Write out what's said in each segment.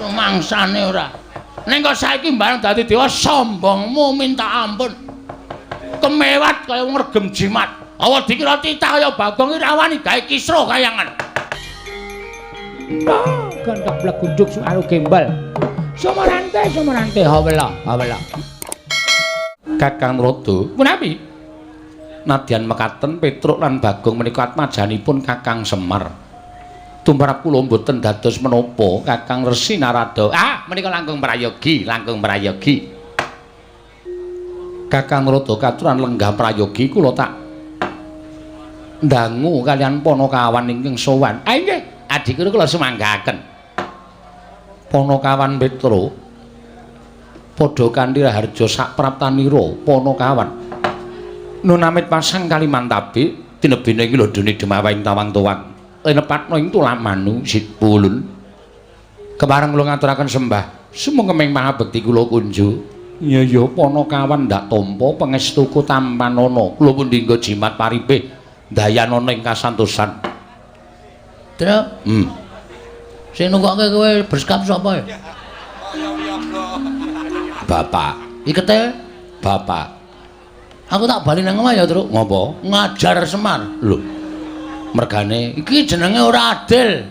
Rumangsane ora. Ning kok saiki bareng dadi dewa sombongmu minta ampun. Kemewat kaya wong regem jimat. Awa dikira titah kaya Bagong iki ra wani gawe kisruh kayangan. Gendhek blegunduk suaru gembel. Sumarante sumarante hawela hawela. Kakang Narada, Punapi? Nadyan mekaten Petruk lan Bagong menika atmajanipun Kakang Semar. Tumrap kula mboten dados menapa Kakang Resi Narada. Ah, menika langkung prayogi, langkung prayogi. Kakang Narada katuran lenggah prayogi kula tak ndangu kaliyan panakawan ingkang sowan. Ah nggih, adikku kula sumanggaken. Panakawan Petruk padha kanthi raharja sapraptanira panakawan. Nun amit pasang Kalimantabe tinebene iki lho dene demawing tawang-tawang. Linepatna ing tulamanu sipulun. Kepareng kula ngaturaken sembah sumangkeming mahabekti kula kunju. Iya ya panakawan ndak tampa pangestuku tampanana. Kula pundi nggo jimat paripe dayanana ing kasantosan. Truk. Sing nunggokke kowe berskap sapa ya? Bapak. Ikete Bapak. Aku tak bali nang omah ya, Truk. Ngopo? Ngajar Semar. Lho. Mergane iki jenenge ora adil.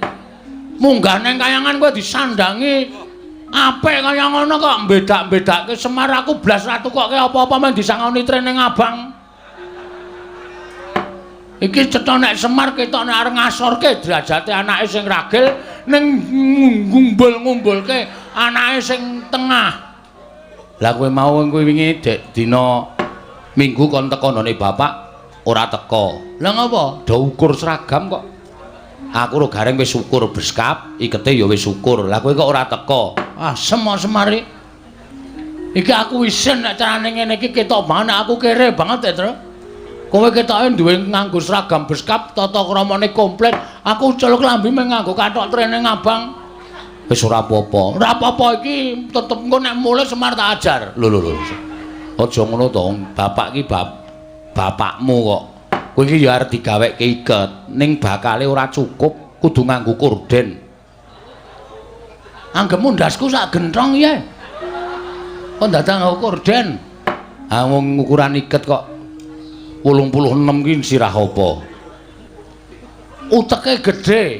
Munggah nang kayangan kowe disandangi apik kaya ngono kok mbedak-mbedakke Semar, aku blas ra tukokke apa-apa men disangoni training abang. Iki cetha nek Semar ketok nek arep ngasorke derajate anake sing ragil ning ngumbul-ngumbulke anake sing tengah. Lah kowe mau kowe wingi dek dina Minggu kon teko none bapak ora teko. Lah ngopo? Do ukur seragam kok. Aku ro gareng wis ukur beskap, ikete ya wis ukur. Lah kowe kok ora teko? Ah, semo Semar iki. Iki aku isin nek carane ngene iki ketok banget aku kere banget ya, Tru. Kowe ketoke duwe nganggo seragam beskap, tata kramane komplit. Aku celuk klambi mung nganggo kathok training abang. Wis ora apa-apa. Ora apa-apa iki tetep engko nek mulih Semar tak ajar. Lho lho lho. Aja ngono to, bapak iki bapakmu kok. Kowe iki ya arep digaweke iket, ning bakale ora cukup, kudu nganggo korden. Anggepmu ndasku sak genthong ya. Kok dadak nganggo korden? Ha wong ukuran iket kok 86 ki sirah apa? Uteke gedhe.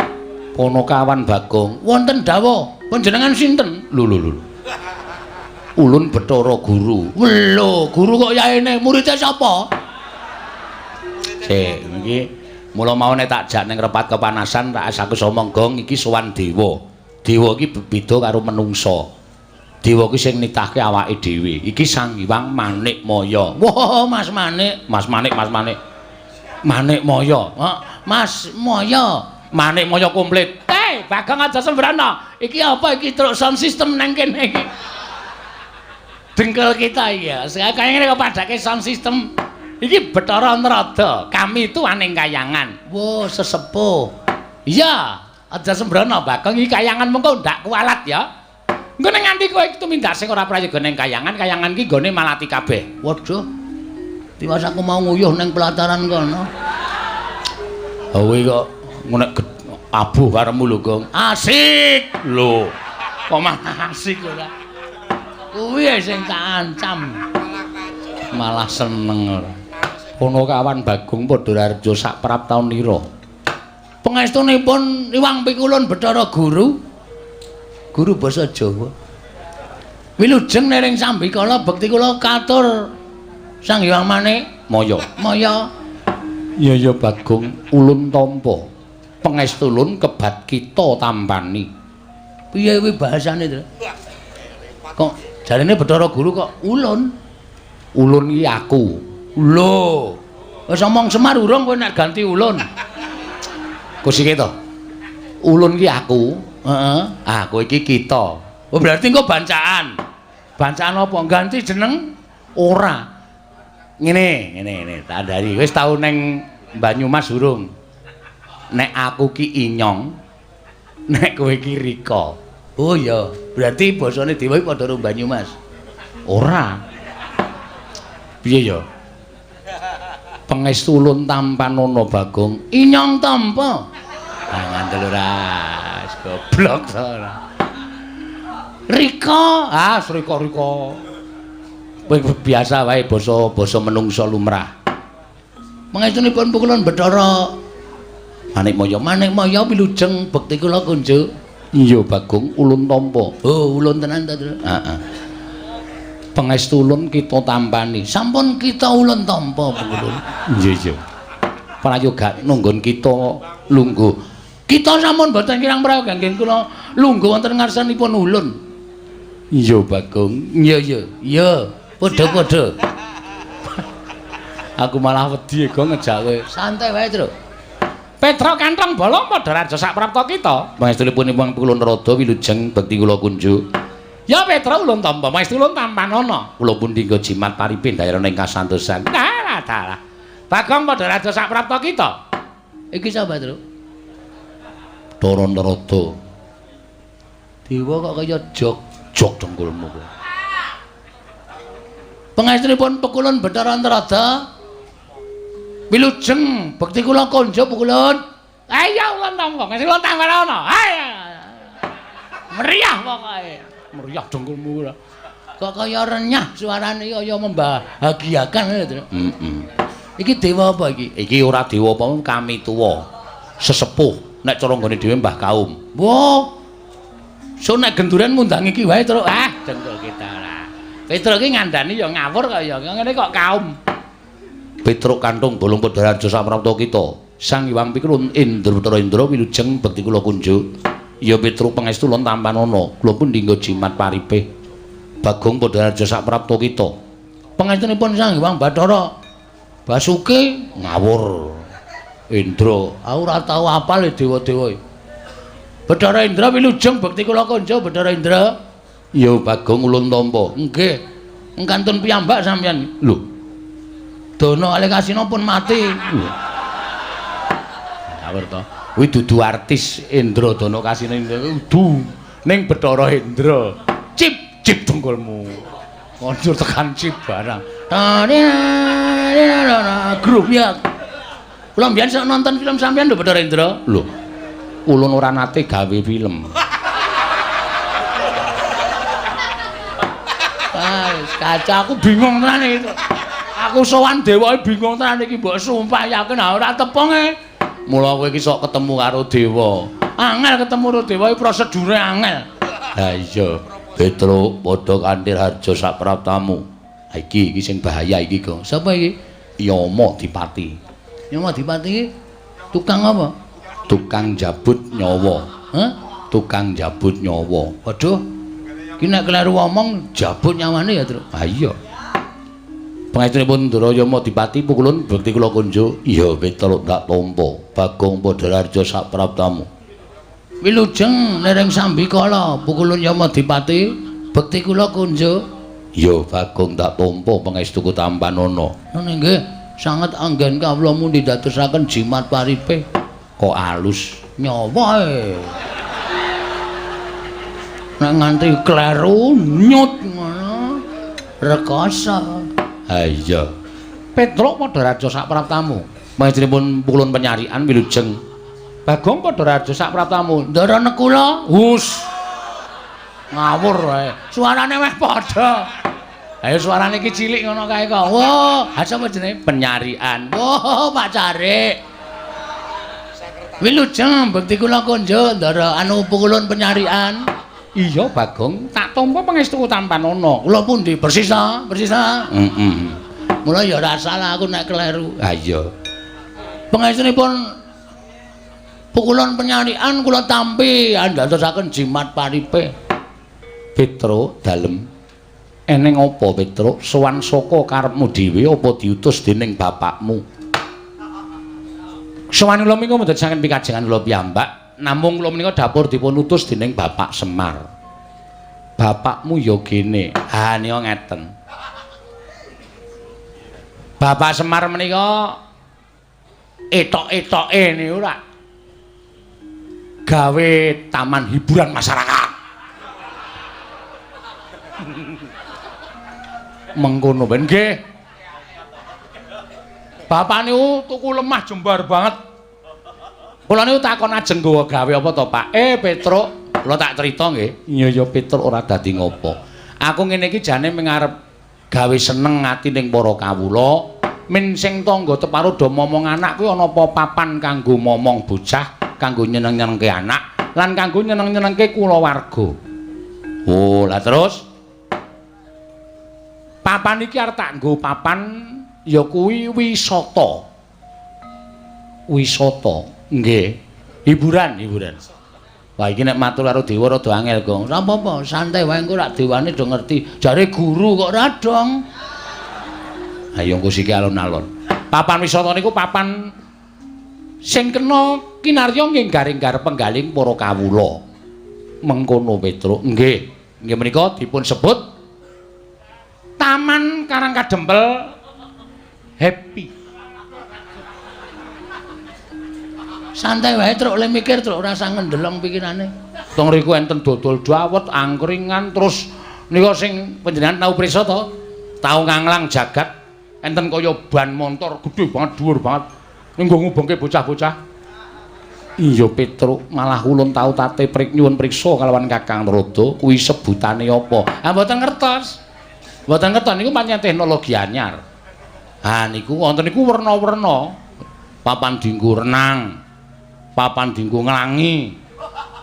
Panakawan Bagong. Wonten dawuh, panjenengan sinten? Lho lho lho. Ulun Bathara Guru. Lho, guru kok yaene muridé sapa? Sik, iki mula mau nek tak jak ning repat kepanasan tak aku omong gong iki sowan dewa. Dewa iki beda karo menungsa. Dewa iki sing nitahke awake dhewe. Iki Sang Hyang Manik Maya. Wah, Mas Manik, Mas Manik, Mas Manik. Manik Maya. Mas Maya. Manik Maya komplit. Hei, Bagong aja sembrana. Iki apa iki truk sound system nang kene iki? Dengkul kita iki ya. Kaya ngene kok padake sound system. Iki Bathara Narada. Kami itu aning kayangan. Wah, sesepuh. Iya, aja sembrana Bagong iki kayangan mengko ndak kualat ya. Engko nek nganti kowe tumindak sing ora prayoga ning kayangan, kayangan iki nggone malati kabeh. Waduh. Tiwas aku mau nguyuh ning pelataran kono. Ha kowe kok nek abuh karemu lho, Gong. Asik. Lho, kok malah asik ora? Kuwi sing tak ancam. Malah seneng ora. Panakawan Bagong padha raharja sak praptaunira. Pangestunipun Iwang Pikulun Bathara Guru. Guru basa Jawa. Wilujeng nering sambikala bekti kula katur Sang Hyang Manik Maya. Maya. Iya ya Bagong, ulun tampa. Pangestulun kebat kita tampani. Piye kuwi bahasane to? Kok jarene Bathara Guru kok ulun? Ulun iki aku. Lho. Wis omong Semar urung kowe nek ganti ulun. Kusike to. Ulun iki aku. Heeh. Ah, kowe iki kita. Oh, berarti engko bancaan. Bancaan apa? Ganti jeneng? Ora. Ngene, ngene, ngene, tak andhari. Wis tau neng Banyumas urung? Nek aku ki Inyong, nek kowe ki Rika. Oh iya, berarti basane dewa iki padha karo Banyumas. Ora. Piye ya? Pangestu ulun tampanana Bagong. Inyong tampa. Ah ngandel ora. Goblok to ora. Rika, ah Rika-rika. Kowe biasa wae basa-basa menungsa lumrah. Pangestunipun pukulun Bathara Manikmaya, Manikmaya wilujeng bekti kula kunjuk. Iya Bagong, ulun tampa. Oh, ulun tenan ta, Tru? Heeh. Pangestu ulun kita tampani. Sampun kita ulun tampa pukulun. Iya iya. Prayoga nunggon kita lungguh. Kita sampun boten kirang prayoga nggih kula lungguh wonten ngarsanipun ulun. Iya Bagong. Iya iya. Iya, padha-padha. Aku malah wedi go ngejak kowe. Santai wae, Tru. Petruk kantong bolong padha raja sak prapta kita. Pangestunipun Hyang Pukulun Rada wilujeng bekti kula kunjuk. Ya Petruk ulun tampa, pangestu ulun tampanana. Kula pun dinggo jimat paripe ndayana ing kasantosan. Dalah dalah. Bagong padha raja sak prapta kita. Iki sapa, Truk? Bathara Narada. Dewa kok kaya jog-jog dengkulmu kowe. Pangestunipun Pekulun Bathara Narada. Wilujeng bekti kula konjo Pekulun. Ayo ulun tampa, ngasih ulun tampanana. Ayo. Meriah pokoke. Meriah dengkulmu ora. Kok kaya renyah suarane kaya membahagiakan lho, Truk. Heeh. Iki dewa apa iki? Iki ora dewa apa kami tuwa. Sesepuh nek cara nggone dhewe Mbah Kaum. Wah. So nek genduren ngundang iki wae, Truk. Ah, dengkul kita ora. Petruk iki ngandani ya ngawur kaya ngene kok kaum. Petruk kantung bolong padha raja saprapta kita. Sang Hyang Pikulun Indra Bathara Indra wilujeng bekti kula kunjuk. Ya Petruk pangestu ulun tampanana. Kula pun dinggo jimat paripe. Bagong padha raja saprapta kita. Pangestunipun Sang Hyang Bathara Basuki ngawur. Indra, aku ora tau apal dewa-dewa. Bathara Indra wilujeng bekti kula kunjuk Bathara Indra. Ya Bagong ulun tampa. Nggih. Engkantun piyambak sampeyan. Lho. Dono kalih Kasino pun mati. Ngawur to. Kuwi dudu artis Indra Dono Kasino Indra kudu ning Bathara Indra. Cip cip dengkulmu. Kondur tekan cip barang. Grup ya. Kula mbiyen sok nonton film sampeyan lho Bathara Indra. Lho. Ulun ora nate gawe film. Ah, kaca aku bingung tenan iki. Aku sowan dewae bingung tenan iki mbok sumpah yakin ora tepung e. Mula kowe iki sok ketemu karo dewa. Angel ketemu karo dewa iki prosedure angel. Ha iya, Petruk padha kanthi harja sak praptamu. Ha iki iki sing bahaya iki, Gong. Sapa iki? Yama Dipati. Yama Dipati iki tukang apa? Tukang jabut nyawa. Hah? Tukang jabut nyawa. Waduh. Iki nek kleru omong jabut nyawane ya, Truk. Ha iya. Pangestunipun Ndara Yama Dipati pukulun bekti kula kunjuk. Iya Petruk tak tampa. Bagong padha raja sak praptamu. Wilujeng nereng sambikala pukulun Yama Dipati bekti kula kunjuk. Iya Bagong tak tampa pangestuku tampanana. Ngono nggih, sanget anggen kawula mundi dadosaken jimat paripe. Kok alus nyawa e. Nek nganti kleru nyut ngono rekoso. Ha iya. Petruk padha raja sak praptamu. Pangestunipun pukulun penyarian wilujeng. Bagong padha raja sak praptamu. Ndara Nekula. Hus. Ngawur wae. Suarane meh padha. Ayo suarane iki cilik ngono kae kok. Wah, ha sapa jenenge? Penyarian. Wah, Pak Carik. Wilujeng bekti kula konjo ndara anu pukulun penyarian. Iya Bagong, tak tampa pangestu tampanana. Kula pundi? Persis ta? Persis ta? Heeh. Mula ya ora salah aku nek kleru. Ha iya. Pangestunipun pukulun penyarian kula tampi andadosaken jimat paripe. Petruk dalem. Eneng apa Petruk? Sowan saka karepmu dhewe apa diutus dening bapakmu? Sowan kula menika mboten saking pikajengan kula piyambak, namung kula menika dapur dipun utus dening Bapak Semar. Bapakmu ya gene. Ha nika ngeten. Bapak Semar menika etok-etoke niku ora gawe taman hiburan masyarakat. Mengkono ben nggih. Bapak niku tuku lemah jembar banget. Kula niku takon ajeng nggawa gawe apa to, Pak? Petruk. Kula tak crita nggih. Iya ya Petruk ora dadi ngopo. Aku ngene iki jane mung arep gawe seneng ati ning para kawula. Min sing tangga teparo do momong anak kuwi ana apa papan kanggo momong bocah, kanggo nyeneng-nyenengke anak lan kanggo nyeneng-nyenengke kulawarga. Oh, lah terus papan iki arep tak nggo papan ya kuwi wisata. Wisata. Nggih. Hiburan, hiburan. Wah iki nek matur karo dewa rada angel, Gong. Ora apa-apa, santai wae engko rak dewane do ngerti. Jare guru kok ora dong. Ayo engko siki alon-alon. Papan wisata niku papan sing kena kinarya nginggar-inggar penggaling para kawula. Mengkono Petruk. Nggih. Nggih menika dipun sebut Taman Karang Kadempel Happy. Santai wae Truk, le mikir Truk, ora usah ngendeleng pikirane. Teng riku enten dodol dawet, angkringan, terus nika sing panjenengan tau prisa to? Tau nganglang jagat, enten kaya ban montor gedhe banget, dhuwur banget. Nggo ngubengke bocah-bocah. Iya Petruk, malah ulun tau tate prik nyuwun priksa kalawan Kakang Narada, kuwi sebutane apa? Ah mboten ngertos. Mboten ngertos niku pancen teknologi anyar. Ha niku wonten niku werna-werna. Papan dienggo renang, papan dienggo nglangi.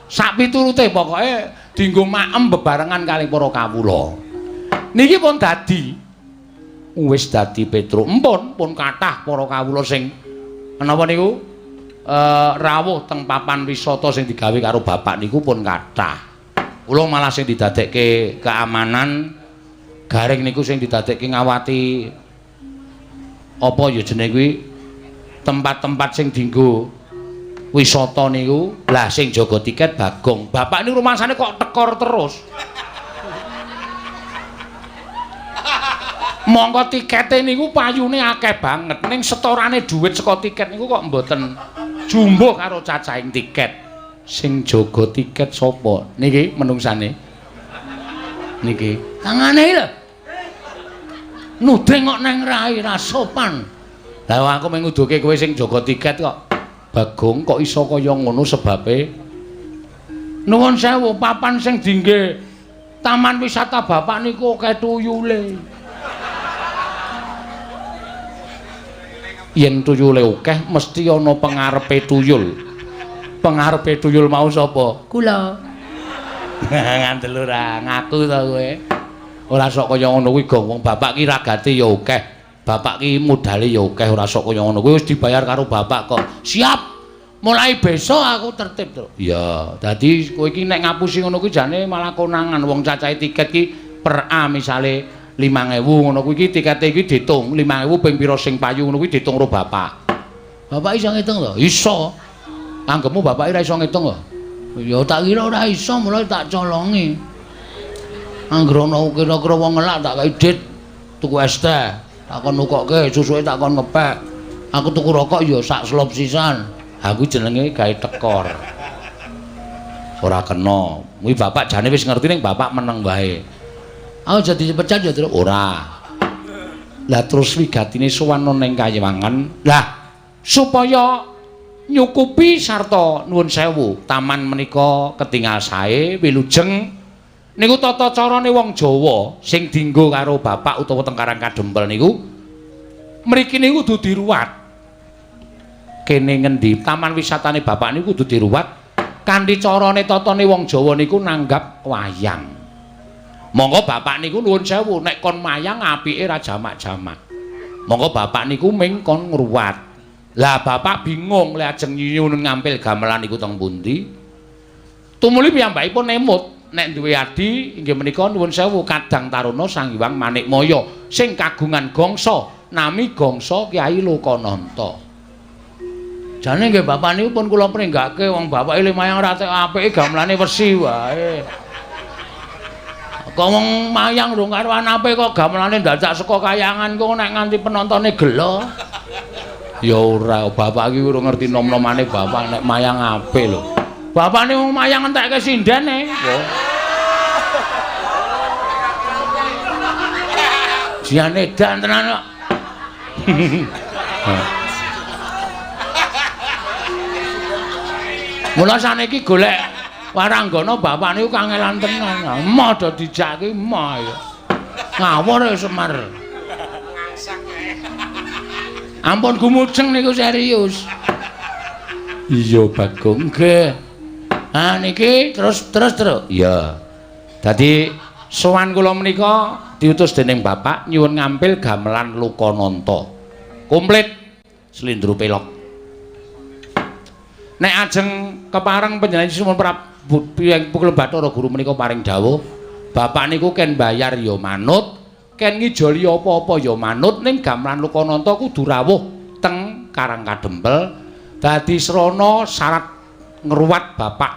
Sak piturute pokoke dienggo maem bebarengan kalih para kawula. Niki pun dadi. Wis dadi Petruk. Empun pun kathah para kawula sing menapa niku rawuh teng papan wisata sing digawe karo bapak niku pun kathah. Kula malah sing didadekke keamanan garing niku sing didadekke ngawati apa ya jenenge kuwi tempat-tempat sing dienggo wisata niku. Lah sing jaga tiket Bagong. Bapak niku rumangsane kok tekor terus. Mongko tikete niku payune akeh banget, ning setorane dhuwit saka tiket niku kok mboten jumbuh karo cacahing tiket. Sing jaga tiket sapa? Niki menungsane. Niki. Tangane iki lho. Nuding kok neng rai ra sopan. Lah aku mung nguduke kowe sing jaga tiket kok. Bagong kok iso kaya ngono sebabe? Nuwun sewu, papan sing dingge taman wisata bapak niku akeh tuyule. Yen tuyule akeh mesti ana pengarepe tuyul. Pengarepe tuyul mau sapa? Kula. Ngandel ora ngaku to kowe. Ora sok kaya ngono kuwi, Gong. Wong bapak ki ragate ya akeh. Bapak ki modale ya akeh, ora sok kaya ngono kuwi wis dibayar karo bapak kok. Siap. Mulai besok aku tertib, Truk. Iya, dadi kowe iki nek ngapusi ngono kuwi jane malah konangan. Wong cacahe tiket ki per A misale 5.000 ngono kuwi iki tikete iki diitung 5.000 ping pira sing payu ngono kuwi diitung karo bapak. Bapak iso ngitung to? Iso. Anggepmu bapak ora iso ngitung kok. Ya tak kira ora iso, mulai tak colongi. Angger ana kira-kira wong ngelak tak kei dit tuku es teh, tak kon nukokke, susuke tak kon ngepek. Aku tuku rokok ya sak slop sisan. Aku jenenge gawe tekor. Ora kena. Kuwi bapak jane wis ngerti ning bapak meneng wae. Aku jadi dipecat ya, Truk? Ora. Lah terus wigatine sowan ning Kayewangan. Lah supaya nyukupi sarta nuwun sewu, taman menika ketingal sae wilujeng niku tata carane wong Jawa sing dienggo karo bapak utawa teng Karang Kadempel niku mriki niku kudu diruwat. Kene ngendi taman wisatane bapak niku kudu diruwat kanthi carane tatane wong Jawa niku nanggap wayang. Monggo bapak niku nuwun sewu nek kon mayang apike ra jamak-jamak. Monggo bapak niku ming kon ngruwat. Lah bapak bingung lek ajeng nyuwun ngampil gamelan niku teng pundi. Tumuli piyambakipun emut nek duwe adi inggih menika nuwun sewu Kadang Taruna Sang Hyang Manikmaya sing kagungan gangsa nami gangsa Kyai Lokananta. Jane nggih bapak niku pun kula pringgake wong bapake le mayang ra tek apike gamelane wesi wae. Kok wong mayang rung karuan apik kok gamelane dadak saka kayangan kok nek nganti penontone gelo. Ya ora, bapak iki urung ngerti nom-nomane bapak nek mayang apik lho. Bapakne wong mayang entekke sindene. Jian edan tenan kok. Mula saniki golek Waranggana bapak niku kangelan tenan. Emoh do dijak ki emoh ya. Ngawur ya Semar. Ampun gumujeng niku serius. Iya Bagong. Nggih. Ah niki terus. Iya. Dadi sowan kula menika diutus dening bapak nyuwun ngampil gamelan Lokananta. Komplit slendro pelok. Nek ajeng kepareng panjenengan Sunan Prabu Pukul Bathara Guru menika paring dawuh, bapak niku ken bayar ya manut, ken ngijoli apa-apa ya manut, ning gamelan Lokananta kudu rawuh teng Karang Kadempel dadi srana syarat ngruwat bapak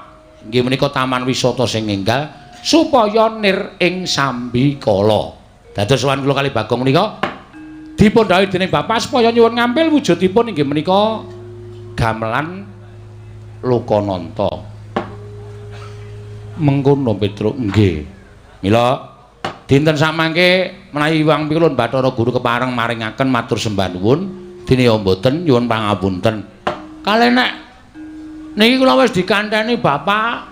inggih menika taman wisata sing enggal supaya nir ing sambikala. Dados sowan kula kali Bagong menika dipun dhawuhi dening bapak supaya nyuwun ngampil wujudipun inggih menika gamelan Lokananta. Mengkono Petruk nggih. Mila dinten samangke menawi Hyang Pikulun Bathara Guru kepareng maringaken matur sembah nuwun, dene ya mboten nyuwun pangapunten. Kalih nek niki kula wis dikanteni bapak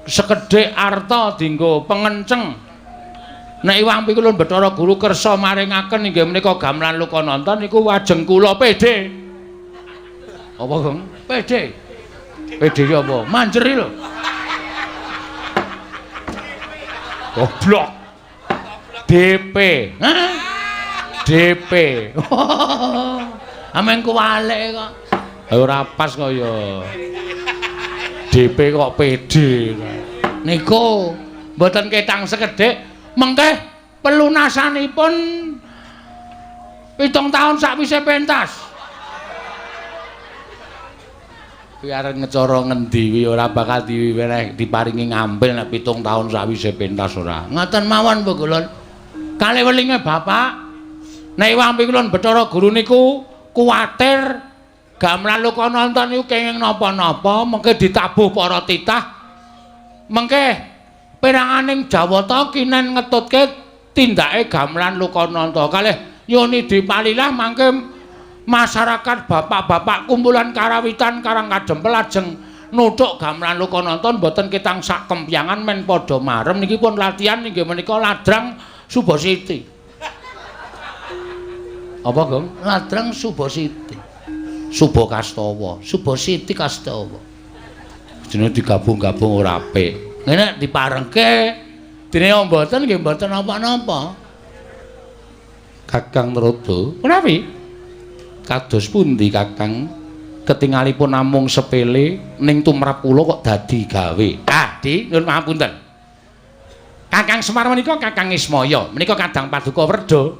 sekedhik arta dienggo pengenceng. Nek Hyang Pikulun Bathara Guru kersa maringaken inggih menika gamelan Lokananta niku wajeng kula PD. Apa, Gong? PD. PD ki apa? Manjeri lho. Goblok. DP. Hah? DP. Amen kuwalik kok. Ora pas kok ya. DP kok PD. Niku mboten ketang sekedhik, mengke pelunasanipun 7 taun sakwise pentas. Kuwi arep ngecara ngendi kuwi ora bakal diweneh diparingi ngampil nek 7 taun sakwise pentas ora. Ngoten mawon Bu Kulun. Kalih welinge bapak nek Hyang Pikulun Bathara Guru niku kuwatir gamelan Lokananta niku kenging napa-napa mengke ditabuh para titah mengke peranganing Jawata kinen ngetutke tindake gamelan Lokananta. Kalih nyuwun dipalilah mangke masyarakat bapak-bapak kumpulan karawitan Karang Kadempel ajeng nuthuk gamelan Lokananta mboten ketang sak kempyangan men padha marem niki pun latihan inggih menika ladrang Subasiti. Apa, Gong? Ladrang Subasiti. Subakastawa, Subasiti Kastawa. Jenenge digabung-gabung ora apik. Ngene diparengke dene mboten nggih mboten napa-napa. Kakang Narada, menawi kados pundi Kakang ketingalipun namung sepele ning tumrap kula kok dadi gawe. Ah, Di, nyuwun pangapunten. Kakang Semar menika Kakang Ismaya, menika kadang paduka werda.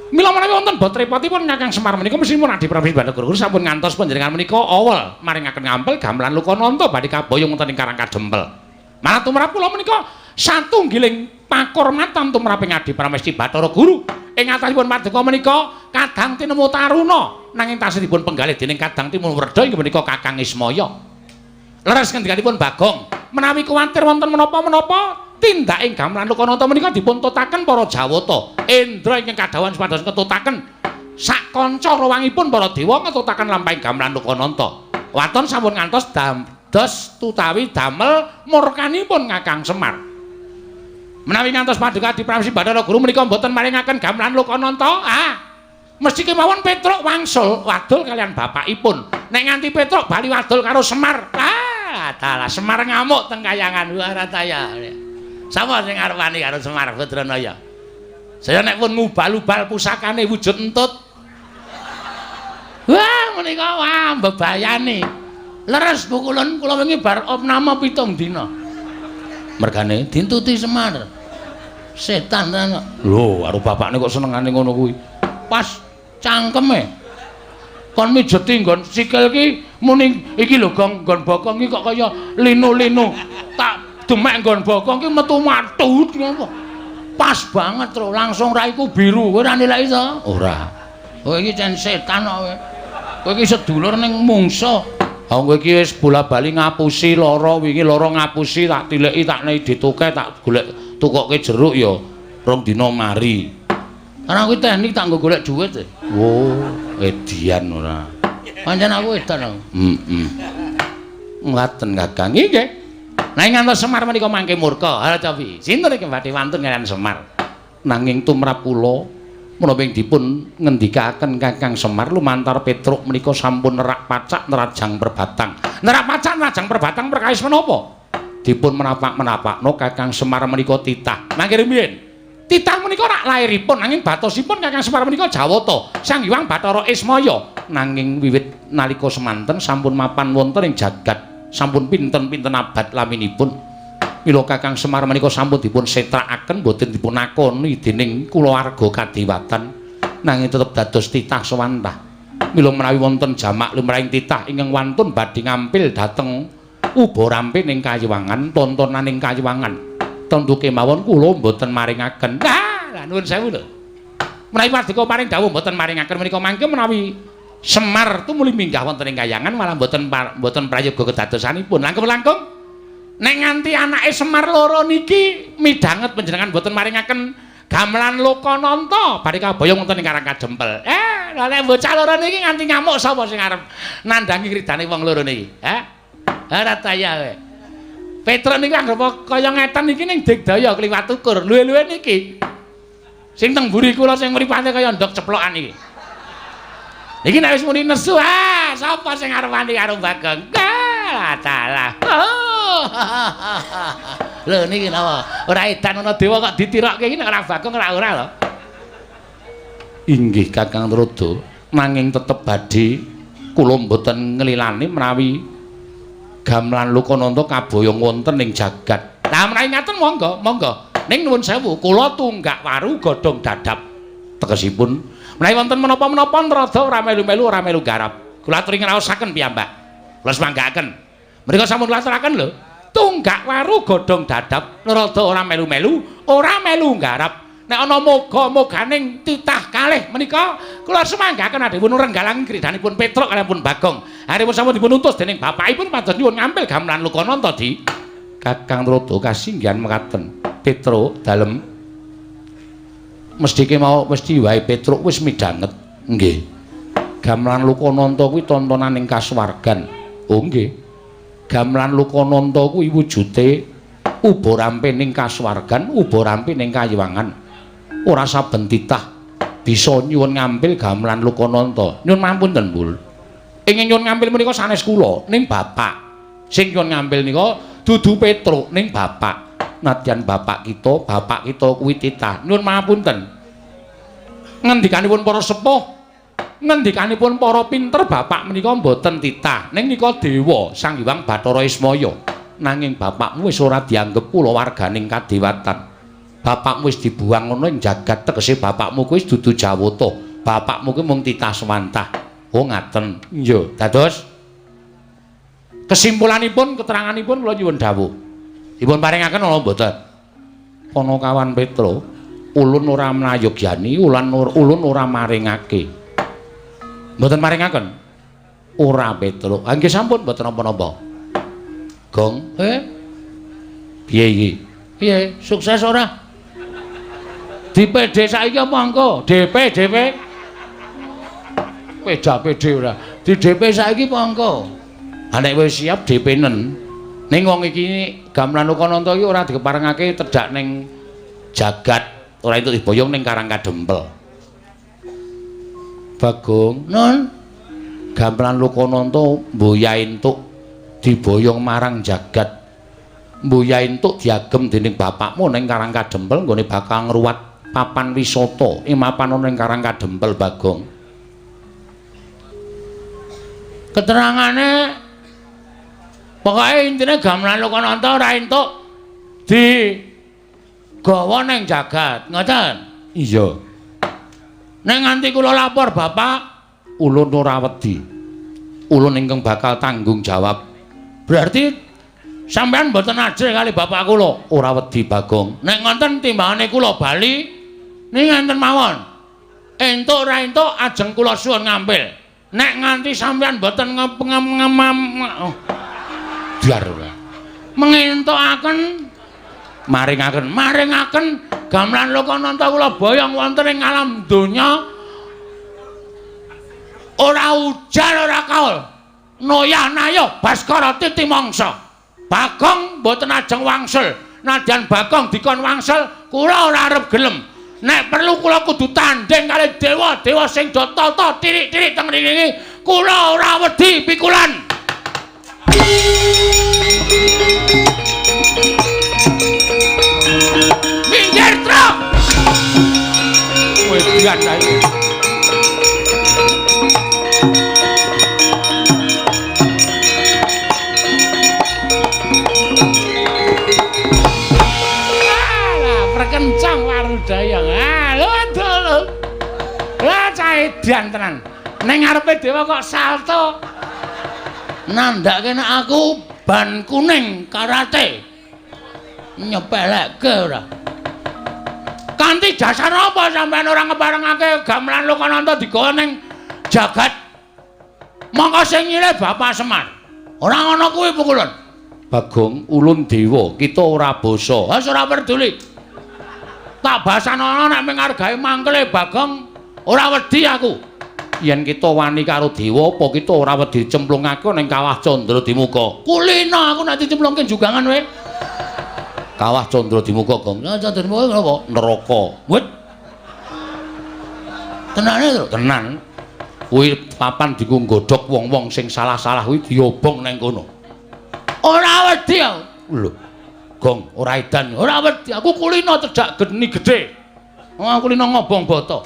Mila menawi wonten bot repotipun Kakang Semar menika mesthipun Adi Prabu Bathara Guru sampun ngantos panjenengan menika awel maringaken ngampil gamelan Lokananta badhe kaboyong wonten ing Karang Kadempel. Malah tumrap kula menika satunggiling pakurmatan tumraping Adi Pramesti Bathara Guru. Ing atasipun paduka menika kadang tinemu taruna nanging tasih dipun penggalih dening kadang timun werda inggih menika Kakang Ismaya. Leres ngendikanipun Bagong, menawi kuwatir wonten menapa-menapa tindaking gamelan Lokananta menika dipun tutaken para Jawata. Indra ingkang kadhawuhan supados ngetutaken sak kanca rawangipun para dewa ngetutaken lampahing gamelan Lokananta. Waton sampun ngantos dados tutawi damel murkanipun Kakang Semar. Menawi ngantos paduka Adi Pramesti Bathara Guru menika mboten maringaken gamelan Lokananta, ah mesti kemawon Petruk wangsul wadul kalian bapakipun. Nek nganti Petruk bali wadul karo Semar, ah dalah Semar ngamuk teng kayangan Warataya. Sapa sing arep wani karo Semar Badranaya? Saya nek pun ngubal-ubal pusakane wujud entut. Wah, menika wah mbebayani. Leres Bu Kulun, kula wingi bar opname 7 dina. Mergane dintuti Semar. Setan tenan kok. Lho, karo bapakne kok senengane ngono kuwi. Pas cangkeme. Kon mijeti nggon sikil ki muni iki lho Gong, nggon bokong iki kok kaya linu-linu. Tak demek nggon bokong ki metu matut ngono. Pas banget lho, langsung raiku biru. Kowe ora nilai to? Ora. Kowe iki cen setan kok kowe. Kowe iki sedulur ning mungsuh. Ha kowe iki wis bola-bali ngapusi lara wingi lara ngapusi tak tileki tak nei dituke tak golek tukoke jeruk ya rong dina mari. Karena aku teknik tak nggo golek duit. Oh, edian ora. Pancen aku edan aku. Heeh. Ngaten Kakang. Nggih. Nanging ngantos Semar menika mangke murka. Ha cobi. Sinten iki badhe wantun kaliyan Semar? Nanging tumrap kula menapa ing dipun ngendikaken Kakang Semar lumantar Petruk menika sampun nerak pacak nerajang perbatang. Nerak pacak nerajang perbatang perkawis menapa? Dipun menapak-menapakno Kakang Semar menika titah. Mangke rumiyin. Titah menika rak lairipun nanging batosipun Kakang Semar menika Jawata, Sang Hyang Bathara Ismaya. Nanging wiwit nalika semanten sampun mapan wonten ing jagat, sampun pinten-pinten abad laminipun. Mila Kakang Semar menika sampun dipun setrakaken boten dipun akoni dening kulawarga kadewatan, nanging tetep dados titah sewantah. Mila menawi wonten jamak lumrahing titah ingkang wantun badhe ngampil dhateng uba rampe ning kayiwangan, tontonaning kayiwangan, tentu kemawon kula mboten maringaken. Lah, lah nuwun sewu lho. Menawi paduka paring dawuh mboten maringaken menika mangke menawi Semar tumuli minggah wonten ing kayangan malah mboten mboten prayoga kedadosanipun. Langkung-langkung nek nganti anake Semar loro niki midhanget panjenengan mboten maringaken gamelan Lokananta badhe kaboyong wonten ing Karang Kadempel. Lah nek bocah loro niki nganti ngamuk sapa sing arep nandhangi kridane wong loro niki? Hah? Ora taya kowe. Petruk niku anggere kaya ngeten iki ning digdaya kliwat ukur. Luwe-luwe niki. Sing teng mburi kula sing mripate kaya ndok ceplokan iki. Iki nek wis muni nesu, ah, sapa sing arep wani karo Bagong? Ah, dalah. Oh. Lho niki napa? Ora edan ana dewa kok ditirokke iki nek ora Bagong ora ora lho. Inggih Kakang Trada, nanging tetep badhe kula mboten nglilani menawi gamelan Lokananta kaboyong wonten ing jagat. Lah menawi ngaten monggo, monggo. Ning nuwun sewu, kula tunggak waru godhong dadap. Tegesipun menawi wonten menapa-menapa Trada ora melu-melu ora melu garap. Kula aturi ngraosaken piyambak. Kula semanggaaken. Mriku sampun kula aturaken lho. Tunggak waru godhong dadap, Trada ora melu-melu, ora melu garap. Nek ana moga-moganing titah kalih menika kula semanggaken adhewun renggalang kridanipun Petruk kaliyan Bagong. Aripun sampun dipun utus dening bapakipun pados nyuwun ngampil gamelan Lokananta di Kakang Trada kasinggihan mekaten. Petruk dalem mesti mau mesti wae Petruk wis midhanget. Nggih. Gamelan Lokananta kuwi tontonan ing kasuwargan. Oh nggih. Gamelan Lokananta kuwi wujude uba rampe ning kasuwargan, uba rampe ning kayiwangan. Ora saben titah bisa nyuwun ngampil gamelan Lokananta. Nyuwun mampunten, Bul. Ingin nyuwun ngampil menika sanes kula, ning bapak. Sing nyuwun ngampil nika dudu Petruk, ning bapak. Nadyan bapak kita kuwi titah. Nyuwun mapunten. Ngendikanipun para sepuh, ngendikanipun para pinter bapak menika mboten titah. Ning nika dewa Sang Hyang Bathara Ismaya. Nanging bapakmu wis ora dianggep kulawarganing kadewatan. Bapakmu wis dibuang ngono ing jagat, tegese bapakmu kuwi dudu Jawata. Bapakmu kuwi mung titah sewantah. Oh ngaten. Iya, dados kesimpulanipun, keteranganipun kula nyuwun dawuh. Dipun paringaken ana mboten? Panakawan Petruk, ulun ora mlayogyani, ulun ora maringake. Mboten maringaken? Ora Petruk. Ha nggih sampun mboten napa-napa. Gong, piye iki? Piye? Sukses ora? Di PD saiki apa engko? DP, DP. Peda PD ora. Di DP saiki apa engko? Ha nek wis siap DP-nen. Ning wong iki gamelan Lokananta iki ora dikeparengake tedhak ning jagat, ora entuk diboyong ning Karang Kadempel. Bagong, nun. Gamelan Lokananta mboya entuk diboyong marang jagat. Mboya entuk diagem dening bapakmu ning Karang Kadempel nggone bakal ngruwat papan wisata ing mapan ana ning Karang Kadempel, Bagong. Keterangane pokoke intine gamelan Lokananta ora entuk di gawa ning jagat, ngoten? Iya. Nek nganti kula lapor bapak, ulun ora wedi. Ulun ingkang bakal tanggung jawab. Berarti sampean mboten ajrih kali bapak kula? Ora wedi, Bagong. Nek ngoten timbangane kula bali niki ngenten mawon. Entuk ora entuk ajeng kula suwun ngampil. Nek nganti sampean mboten ngem biar ora. Mengentukaken maringaken maringaken gamelan Lokananta kula boyong wonten ing alam donya ora ujar ora kaul. Noyah nayo Baskara titi mangsa. Bagong mboten ajeng wangsul. Nadyan Bagong dikon wangsul, kula ora arep gelem. Nek perlu kula kudu tandhing kali dewa-dewa sing do tata tirik-tirik teng mriki. Kula ora wedi pikulan. Minggir, Truk. Wedan ae. Kencang warudaya. Ah, lho lho. Lah cah edan tenan. Ning ngarepe dewa kok salto. Nandhake nek aku ban kuning karate. Nyepelekke ora. Kanthi dasar apa sampean ora ngeparengake gamelan Lokananta digawa ning jagat? Mongko sing nyilih Bapak Semar. Ora ngono kuwi pukulun. Bagong ulun dewa, kita ora basa. Wis ora peduli. Tak basanono nek mung mangkele Bagong ora wedi aku. Yen kita wani karo dewa apa kita ora wedi cemplungake ning Kawah Candra Dimuka? Kulino aku nek dicemplungke jugangan kowe. Kawah Candra Dimuka, Gong. Candra Dimuka napa? Neraka. Wit. Tenane to? Tenan. Kuwi papan diku nggodhog wong-wong sing salah-salah kuwi diobong nang kono. Ora wedi aku. Lho. Gong, ora edan, ora wedi. Aku kulino cedhak geni gedhe. Wong kulino ngobong bata.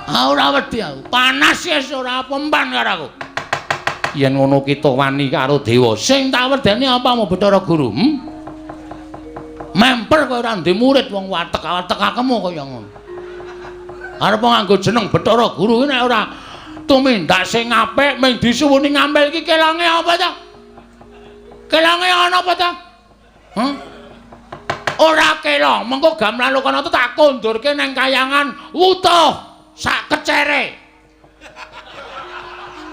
Ah ora wedi aku. Panas wis ora pempan karo aku. Yen ngono kita wani karo dewa. Sing tak wedeni apa mau Bathara Guru? Hmm? Memper kowe ora ndek murid wong watek-watekakemu kaya ngono. Arep nganggo jeneng Bathara Guru kuwi nek ora tumindak sing apik mung disuwuni ngampil iki kelonge apa ta? Kelonge ana apa ta? Huh? Ora kelong, mengko gamelan Lokananta tak kondurke nang kayangan wutuh sak kecere.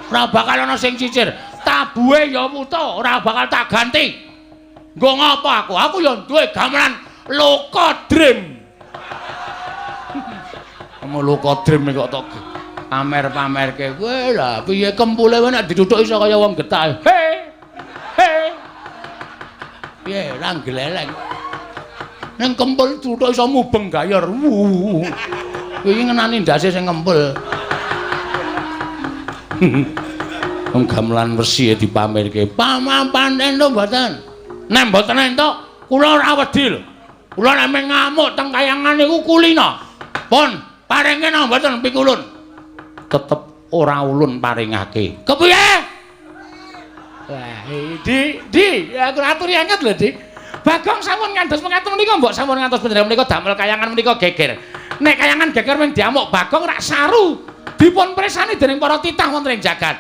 Ora bakal ana sing cicir. Tabuhe ya wutuh, ora bakal tak ganti. Nggo ngapa aku? Aku ya duwe gamelan Loka Dream. Loka Dream kok tok pamer-pamerke. Kowe lah piye kempule kowe nek dituthuk iso kaya wong getah. He. He. Piye ra gleleng. Ning kempul tuthuk iso mubeng gayor. Kuwi ngenani ndase sing kempul. Wong gamelan wesi dipamerke. Pamapan entuk mboten? Nek mboten entuk, kula ora wedi lho. Kula nek ngamuk teng kayangan niku kulina. Pun paringke napa mboten pikulun? Tetep ora ulun paringake. Kepiye? Wah, Di, aku aturi anget lho, Di. Bagong sampun ngantos mekaten menika mbok sampun ngantos panjenengan menika damel kayangan menika geger. Nek kayangan geger mung diamuk Bagong rak saru. Dipun presani dening para titah wonten ing jagat.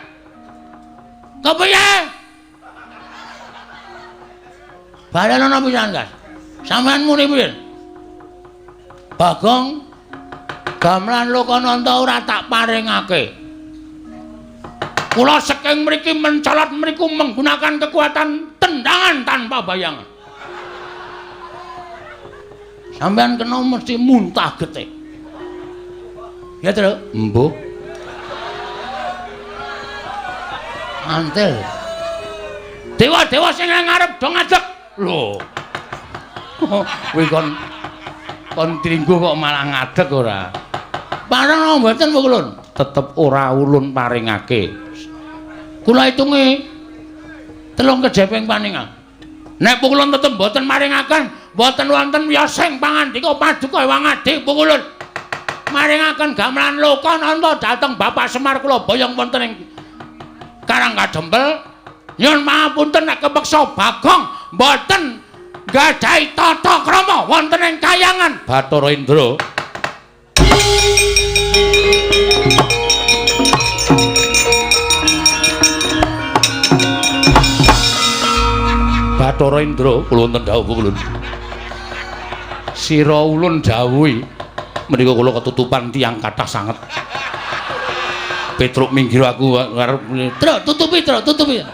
Kepiye? Balen ana pisan, Gas. Sampeyan muni piye? Bagong gamelan Lokananta ora tak paringake. Kula saking mriki mencolot mriku menggunakan kekuatan tendangan tanpa bayangan. Sampeyan kena mesti muntah getih. Ya, Truk? Embuh. Antel. Dewa-dewa sing ngarep do ngadeg. Lho. Kuwi kon tringgo kok malah ngadeg ora? Pareng mboten ulun? Tetep ora ulun paringake. Kula hitungi 3 kejeping paningal. Nek pukulun tetep mboten maringaken, mboten wonten wiyosing pangandika paduka Ewang Adi pukulun. Maringaken gamelan Lokananta dhateng Bapak Semar kula boyong wonten ing Karang Kadempel. Nyuwun pangapunten nek kepeksa Bagong mboten nggadahi tata krama wonten ing kayangan Bathara Indra. Bathara Indra kula wonten dawuh pukulun. Sira ulun dawuhi menika kula ketutupan tiyang kathah sanget. Petruk minggir aku arep Truk tutupi, Truk tutupi.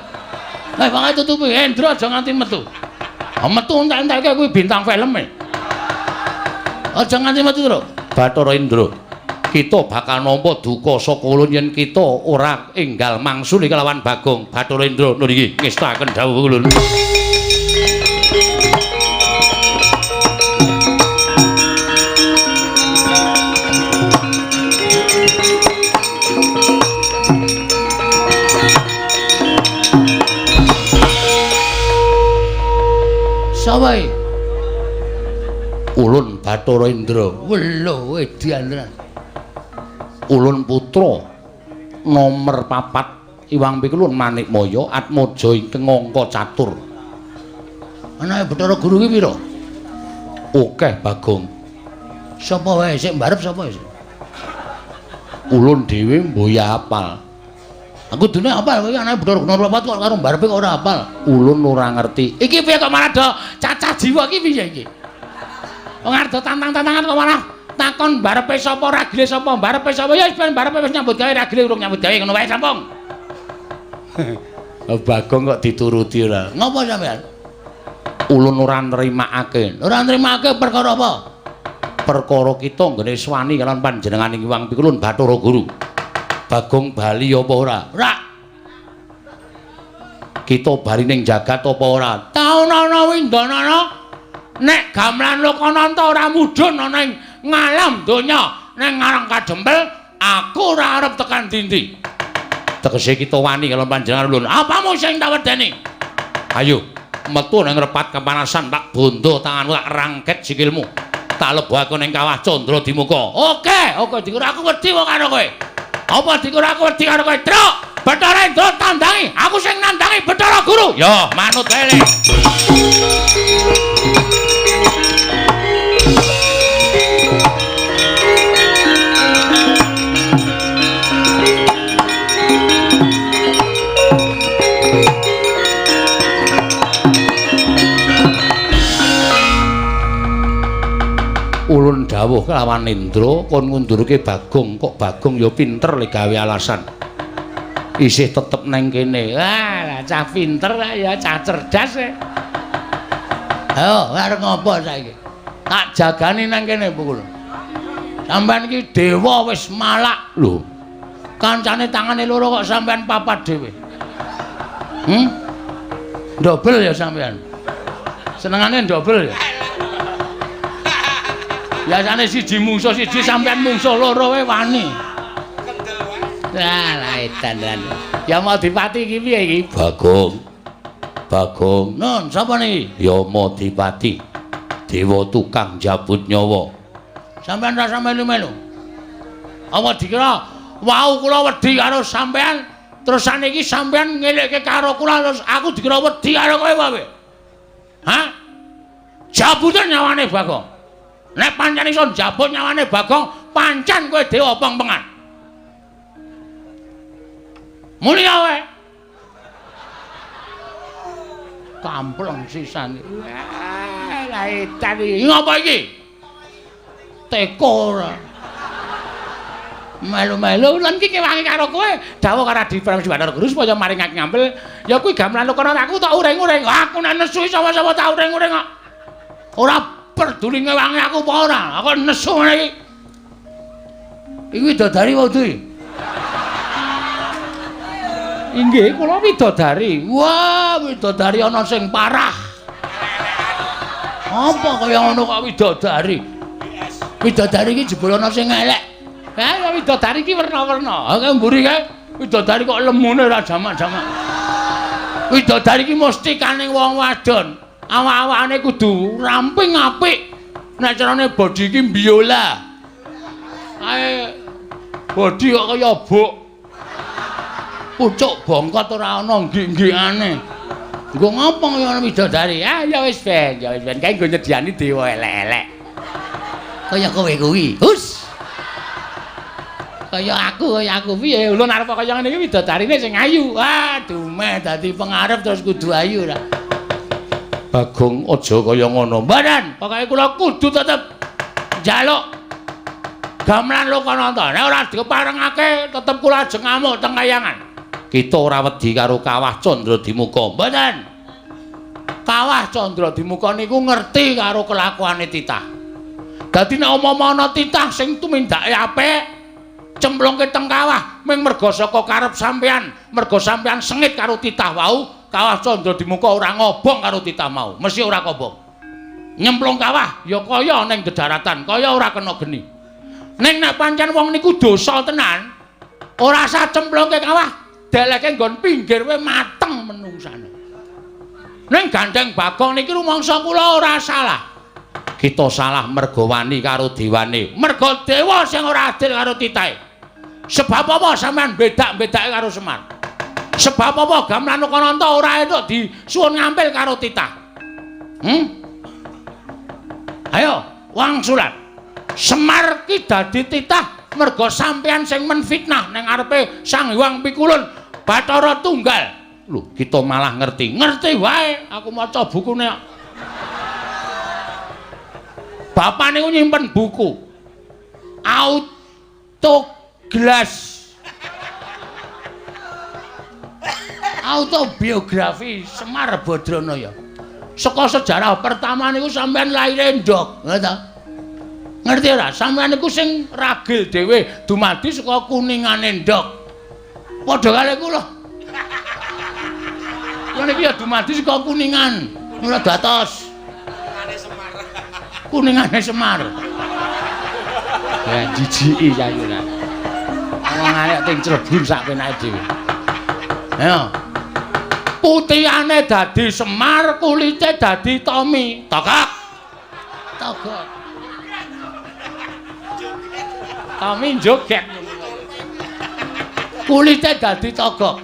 Eh pokoke tutupi, Endra aja nganti metu. Ah metu entek-enteke kuwi bintang filme. Aja nganti metu, Truk. Bathara Indra. Kita bakal nampa duka saka ulun yen kita ora enggal mangsuli kelawan Bagong Bathara Indra. Nun iki ngestaken dawuh ulun. Sapa iki? Ulun Bathara Indra. Welo edan tenan. Ulun putra nomer 4 Iwang Pikulun Manikmaya Atmaja ingkang angka catur. Anake Bathara Guru ki pira? Akeh Bagong. Sapa wae sik mbarep sapa sik? Ulun dhewe mboya apal. Aku dene apal kowe anake Bathara Guru 4 kok karo mbarepe kok ora apal. Ulun ora ngerti. Iki piye kok malah do cacah jiwa iki piye iki? Wong arep do tantang-tantangan kok malah takon barepe sapa ragile sapa barepe sapa ya wis ben barepe wis nyambut gawe ragile urung nyambut gawe ngono wae sampung. Bagong kok dituruti ora. Ngopo sampean? Ulun ora nrimakake. Ora nrimakake perkara apa? Perkara kita nggone swani kalawan panjenengan Hyang Pikulun Bathara Guru. Bagong bali apa ora? Ora. Kita bali ning jagat apa ora? Taunana windanana nek gamelan Lokananta ora mudhun ana ing ngalam donya ning ngarang kadempel aku ora arep tekan dindi. Tegese kita wani kalawan panjenengan ulun. Apamu sing tak wedeni? Ayo metu nang repat kepanasan tak bondo tanganmu tak rangket sikilmu. Tak lebokake ning kawah Candra Dimuka. Oke, oke dikira aku wedi kok karo kowe. Apa dikira aku wedi karo kowe? Truk, Bathara Indra tandangi, aku sing nandangi Bathara Guru. Yo, manut wae le. Ulun dawuh kelawan Indra kon ngundurke Bagong, kok Bagong ya pinter le gawe alasan. Isih tetep neng kene. Wah, lah cah pinter ya cah cerdas e. Ayo, arep ngopo saiki? Tak jagani nang kene pukul. Sampeyan iki dewa wis malak lho. Kancane tangane loro kok sampeyan papat dhewe. Dobel ya sampeyan. Senengane dobel ya. Biasane siji mungsuh siji sampeyan mungsuh loro wae wani. Lah lah edan tenan. Ya mau dipati iki piye iki? Bagong. Bagong. Nun, sapa niki? Yama Dipati. Dewa tukang jabut nyawa. Sampeyan rasa melu-melu. Apa dikira wau kula wedi karo sampeyan, terus saniki sampeyan ngelekke karo kula terus aku dikira wedi karo kowe apa? Hah? Jabuten nyawane Bagong. Nek pancen iso njabut nyawane Bagong, pancen kowe dewa pengpengan. Mulya wae. Kampleng sisan. Wah, lah edan iki. Ngopo iki? Teko ora. Melu-melu lan iki kewangi karo kowe, dawuh karo Adi Pramesti Bathara Guru supaya maringake ngampil. Ya kuwi gamelan kono aku tak uring-uring. Aku nek nesu sapa-sapa tak uring-uring kok. Ora peduli ngewangi aku apa ora. Aku nesu ngene iki. Iki widodari wae iki. Inggih, kula widodari. Wah, widodari ana sing parah. Apa kaya ngono kok widodari? Widodari iki jebul ana sing elek. Ha, widodari iki werna-werna. Ha, kae mburi kae widodari kok lemune ora jamak-jamak. Widodari iki mesti kaning wong wadon. Awak-awakane kudu ramping apik. Nek carane body iki biola. Kae body kok kaya buk. Pucuk bongkot ora ana nggik-nggikane. Nggo ngopo kaya ana widodari? Ah ya wis ben, ya wis ben. Kae nggo nyediani dewa elek-elek. Kaya kowe kuwi. Hus. Kaya aku piye? Ulun arep kaya ngene iki widodarine sing ayu. Ah, dumeh dadi pengarep terus kudu ayu ra. Bagong aja kaya ngono. Mboten, pokoke kula kudu tetep njaluk gamelan Lokananta. Nek ora diparengake tetep kula ajeng ngamuk teng kayangan. Kita ora wedi karo Kawah Candra Dimuka. Mboten. Kawah Candra Dimuka niku ngerti karo kelakuane titah. Dadi nek umpama ana titah sing tumindake apik, Cemplungke teng kawah ming merga saka karep sampean, merga sampean sengit karo titah wau, kawah Candra Dimuka ora ngobong karo titah mau, mesti ora kobong. Nyemplung kawah ya kaya ning dedaratan, kaya ora kena geni. Ning nek pancen wong niku dosa tenan, ora sah cemplungke kawah, deleke nggon pinggir wae mateng menungsane. Ning gandeng Bagong niki rumangsa kula ora salah. Kita salah merga wani karo dewane. Merga dewa sing ora adil karo titahe. Sebab apa sampean bedak-bedake karo Semar? Sebab apa gamelan Lokananta ora entuk disuwun ngampil karo titah? Ayo, wangsulan. Semar ki dadi titah merga sampean sing menfitnah ning ngarepe Sang Hyang Pikulun Bathara Tunggal. Lho, kita malah ngerti. Ngerti wae, aku maca bukune. Bapak niku nyimpen buku. Autoglas. Autobiografi Semar Badranaya. Saka sejarah pertama niku sampean laire ndok, ngono ta? Ngerti ora? Sampean niku sing ragil dhewe dumadi saka kuningane ndok. Padha kali kula. Kula niki ya dumadi saka kuningan. Mula datos. Kuningane Semar. Kuningane Semar. Ya jijiki saiki ora. Wong arek ting crebun sak penake dhewe. Ayo. Putihane dadi Semar, kulite dadi Tommy. Togok. Togok. Tommy joget. Kulite dadi togok.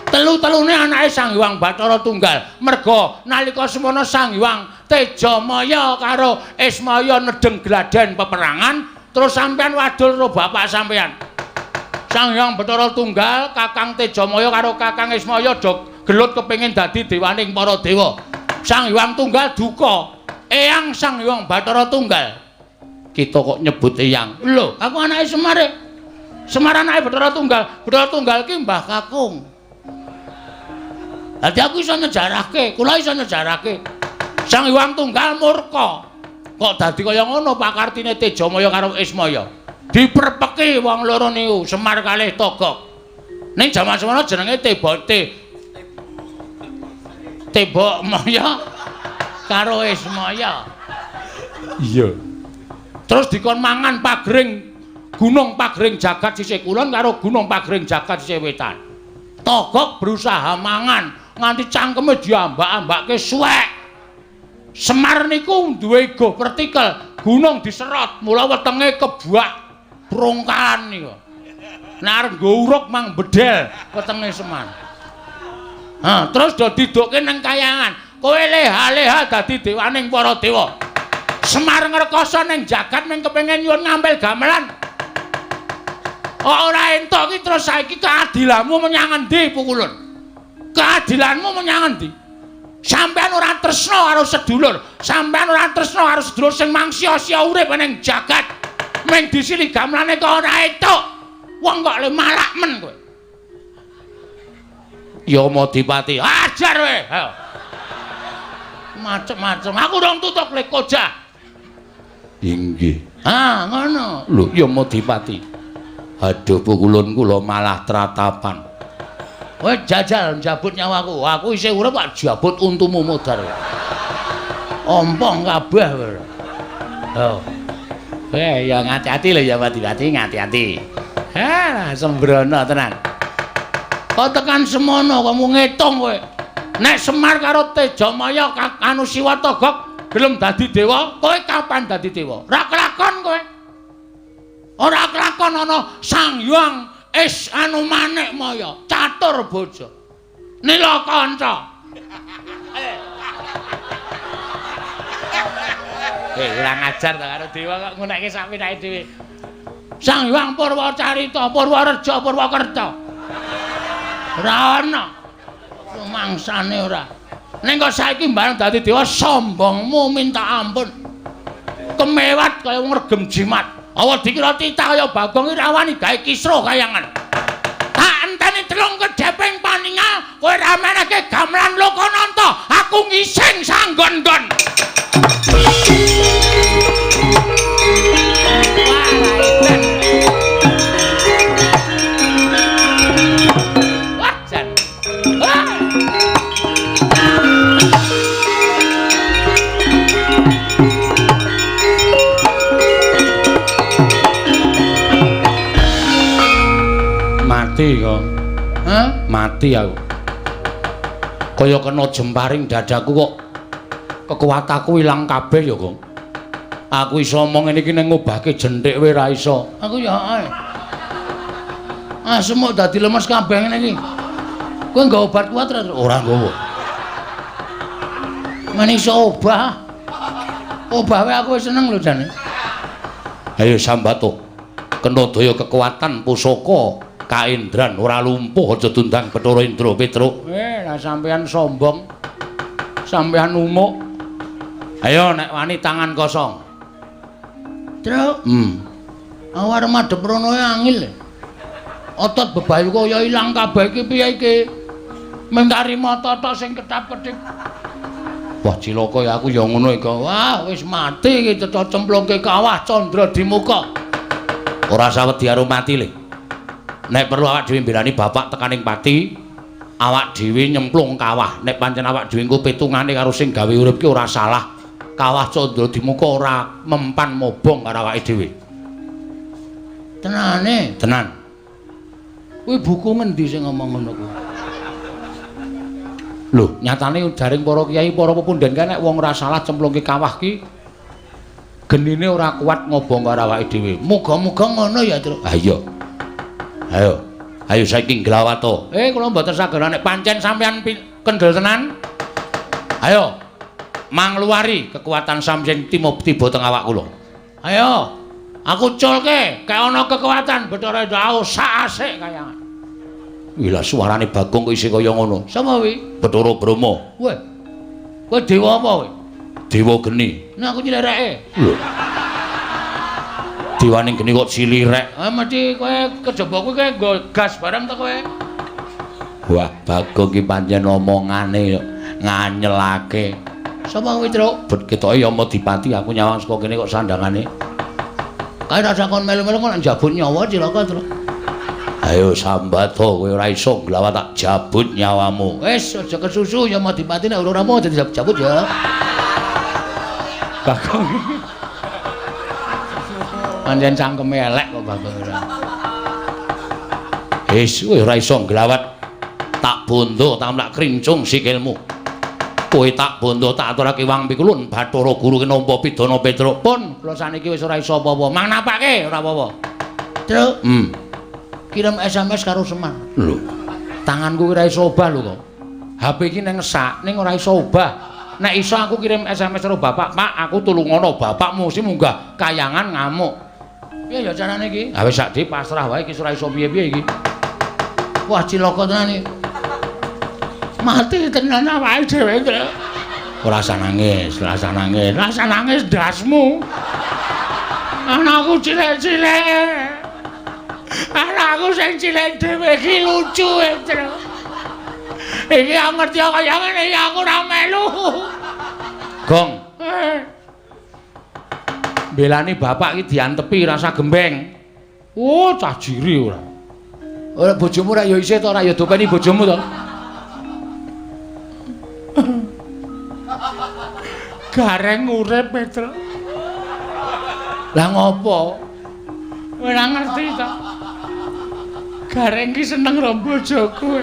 Telu-telune anake Sang Hyang Bathara Tunggal. Merga nalika semono Sang Hyang Tejamaya karo Ismaya nedheng gladen peperangan, terus sampean wadul karo bapak sampean. Sang Hyang Bathara Tunggal, Kakang Tejamaya karo Kakang Ismaya do gelut kepengin dadi dewaning para dewa. Sang Hyang Tunggal duka, eyang Sang Hyang Bathara Tunggal. Kita kok nyebut eyang. Lho, aku anake Semar. Semar anake Bathara Tunggal. Bathara Tunggal ki Mbah Kakung. Dadi aku iso nyejarahke, kula iso nyejarahke. Sang Hyang Tunggal murka. Kok dadi kaya ngono pakartine Tejamaya karo Ismaya. Diperpeki wong loro niku, Semar kalih Togok. Ning jaman semono jenenge Tebok Maya karo Ismaya. Iya. Terus dikon mangan pagring Gunung Pagring Jagat sisih kulon karo Gunung Pagring Jagat sisih wetan. Togok berusaha mangan nganti cangkeme diambak-ambake suwek. Semar niku duwe igo vertikal, gunung diserot, mula wetenge kebak brongkalan niku. Nek arep nggo uruk mang bedel wetenge Semar. Ha, terus do didokke nang kayangan. Kowe leha-leha dadi dewaning para dewa. Semar ngrekoso ning jagat mung kepengin nyuwun ngampil gamelan. Kok ora entuk ki terus saiki keadilanmu menyang endi Pukulun? Keadilanmu menyang endi? Sampeyan ora tresna karo sedulur, sampeyan ora tresna karo sedulur sing mangsia-sia urip ning jagat. Mung disili gamelane kok ora entuk. Wong kok le malak men kowe. Yamadipati, ajar kowe. Ayo. Macem-macem. Aku rong tutuk le kojah. Inggih. Ah, ngono. Lho, Yamadipati. Aduh Pukulun kula malah tratapan. Kowe jajal njabut nyawaku. Aku isih urip kok jabut untumu modar. Ompong kabeh kowe. Oh. Ya ngati-ati lho Yamadipati, ngati-ati. Ha, sembrono tenan. Kok tekan semono kamu ngitung kowe. Nek Semar karo Tejamaya anu Siwa Togok gelem dadi dewa, kowe kapan dadi dewa? Ora kelakon kowe. Ora kelakon ana Sang Hyang Is anu Manik Maya, catur bojo. Nila kanca. Ora ngajar ta karo dewa kok ngunekke sak penake dhewe. Sang Hyang Purwacarita, Purwareja, Purwakerta. Ora ana. Rumangsane ora. Ning kok saiki bareng dadi dewa sombongmu minta ampun. Kemewat kaya wong regem jimat. Awa dikira titah kaya Bagong iki ra wani gawe kisruh kayangan. Tak enteni telung kedheping paningal kowe ra menehke gamelan Lokananta, aku ngising sanggon-nggon. Wah, ra edan. Mati kok. Hah? Mati aku. Kaya kena jemparing dadaku kok kekuatanku ilang kabeh ya, Gong. Aku iso omong ngene iki ning ngobahke jenthik wae ra iso. Aku ya ae. Ah, semuk dadi lemes kabeh ngene iki. Kowe nggawa obat kuat ra? Ora nggawa. Men iso obah. Obah wae aku wis seneng lho jane. Ayo sambato. Kena daya kekuatan pusaka kaendran ora lumpuh aja dundang Bathara Indra Petruk. Lah sampean sombong. Sampean umuk. Ayo nek wani tangan kosong. Truk. Aku arep madhep rono angil. Otot bebayu kaya ilang kabeh iki piye iki? Mengkari mata tok sing ketap-ketip. Wah cilaka ya aku ya ngono iki. Wah wis mati iki cetha cemplungke kawah Candra Dimuka. Ora usah wedi karo mati le. Nek perlu awak dhewe mbelani bapak tekaning pati, awak dhewe nyemplung kawah. Nek pancen awak dhewe engko petungane karo sing gawe urip ki ora salah. Kawah Candra Dimuka ora mempan mobong karo awake dhewe. Tenane? Tenan. Kuwi buku ngendi sing ngomong ngono kuwi? Lho, nyatane jaring para kiai, para pepundhen kae nek wong ora salah cemplungke kawah ki genine ora kuat ngobong karo awake dhewe. Muga-muga ngono ya, Truk. Ha iya. Ayo. Ayo saiki nglawato. Kula mboten saged nek pancen sampean kendel tenan. Ayo. Mangluwari kekuatan sampeyan tiba teng awak kula. Ayo. Aku culke, kaya ana kekuatan Bathara Indra sak asik kayangan. Wih lah suarane Bagong kok isih kaya ngono. Sapa kuwi? Bathara Brahma. Weh. Kowe dewa apa kowe? Dewa geni. Nek aku nyilireke. Lho. Dewane geni kok silirek. Ah mesti kowe kejaba kuwi kowe nggo gas bareng to kowe. Wah, Bagong ki pancen omongane nganyelake. Sapa kuwi, Truk? Bet ketoke ya Madipati aku nyawang saka kene kok sandangane. Kae rasa kon melu-melu kok njabut nyawa cilaka, Truk. Ayo sambato kowe ora iso nglawat tak jabut nyawamu. Wis aja kesusu ya Madipati nek ora mau aja dijabut ya. Bagong. Pancen cangkeme elek kok Bagong ora. Wis kowe ora iso nglawat tak bondo tak krincung sikilmu. Kowe tak bondo tak aturake wang pikulun Bathara Guru ki nampa pidana Petruk. Pun kula saniki wis ora iso apa-apa. Mang napake ora apa-apa. Truk. Kirim SMS karo Semar. Lho, tanganku ora iso obah lho kok. HP iki nang sak ning ora iso obah. Nek iso aku kirim SMS karo bapak, "Pak, aku tulungono bapakmu sing munggah kayangan ngamuk." Piye ya carane iki? Ha wis sak dhewe pasrah wae iki ora iso piye-piye iki. Wah, cilaka tenan iki. Mati tenan awake dhewe, Truk. Ora usah nangis, ora usah nangis. Ora usah nangis ndasmu. Anakku cilik-cilik. Anakku sing cilik dhewe iki lucu, Truk. Iki aku ngerti kaya ngene iki aku ora melu. Gong. Belani bapak iki diantepi rasa gembeng. Oh, cah jiri ora. Ora bojomu ora ya isih to ora ya dopeni bojomu to. Gareng urip, Petruk. Lah ngopo? Ora ngerti to. Gareng ki seneng karo bojoku.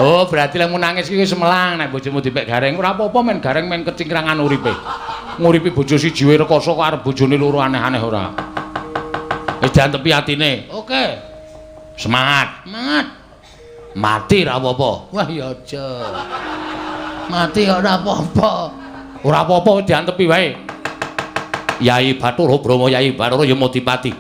Oh, berarti lek nangis iki wis melang nek bojomu dipek gareng. Ora apa-apa men gareng men kecingkrangan uripe. Nguripi bojo siji wae rekoso kok arep bojone loro aneh-aneh ora. Wis diantepi atine. Oke. Semangat. Semangat. Mati ra apa-apa. Wah ya aja. Mati kok ora apa-apa. Ora apa-apa diantepi wae. Yai Bathara Brahma, Yai Bathara Yamadipati.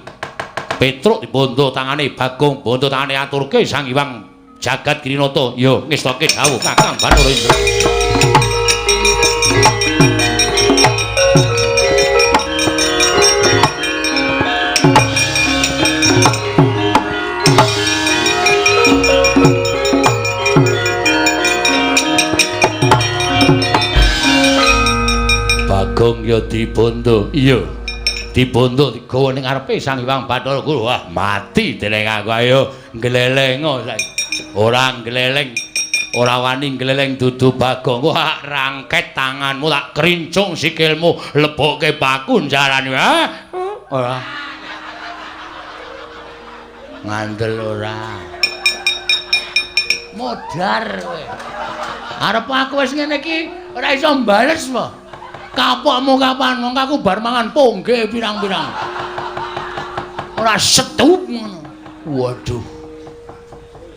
Petruk dibondo tangane Bagong, bondo tangane aturke Sang Hyang Jagat Girinata. Yo ngestoke dawuh Kakang Bathara Indra. Bagong ya dibondo. Iya. Dibondo digawa ning ngarepe Sang Hyang Bathara Guru. Wah, mati dening aku. Ayo nglelengo saiki. Ora ngleleng, ora wani ngleleng dudu Bagong. Wah, rangket tanganmu tak krincung sikilmu, lebokke paku njarane. Ora. Ngandel ora. Modar kowe. Arep aku wis ngene iki ora iso mbales po. Kapokmu kapan? Mongko aku bar mangan pongge pirang-pirang. Ora setup ngono. Waduh.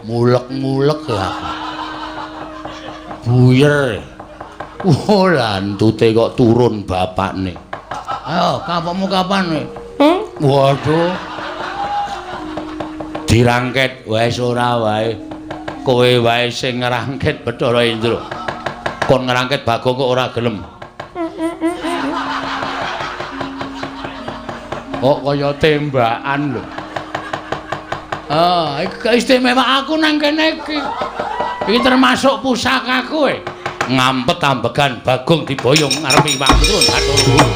Mulek-mulek ya aku. Buyer. Oh, lantute kok turun bapakne. Ayo, kapokmu kapan kowe? Waduh. Dirangket wis ora wae. Kowe wae sing ngrangket Bathara Indra. Kon ngrangket Bagong kok ora gelem. Kok kaya tembakan lho. Ah, iki keistimewa aku nang kene iki. Iki termasuk pusakaku e. Ngampet ambegan Bagong diboyong ngarepe Iwak Petruk Bathara Guru.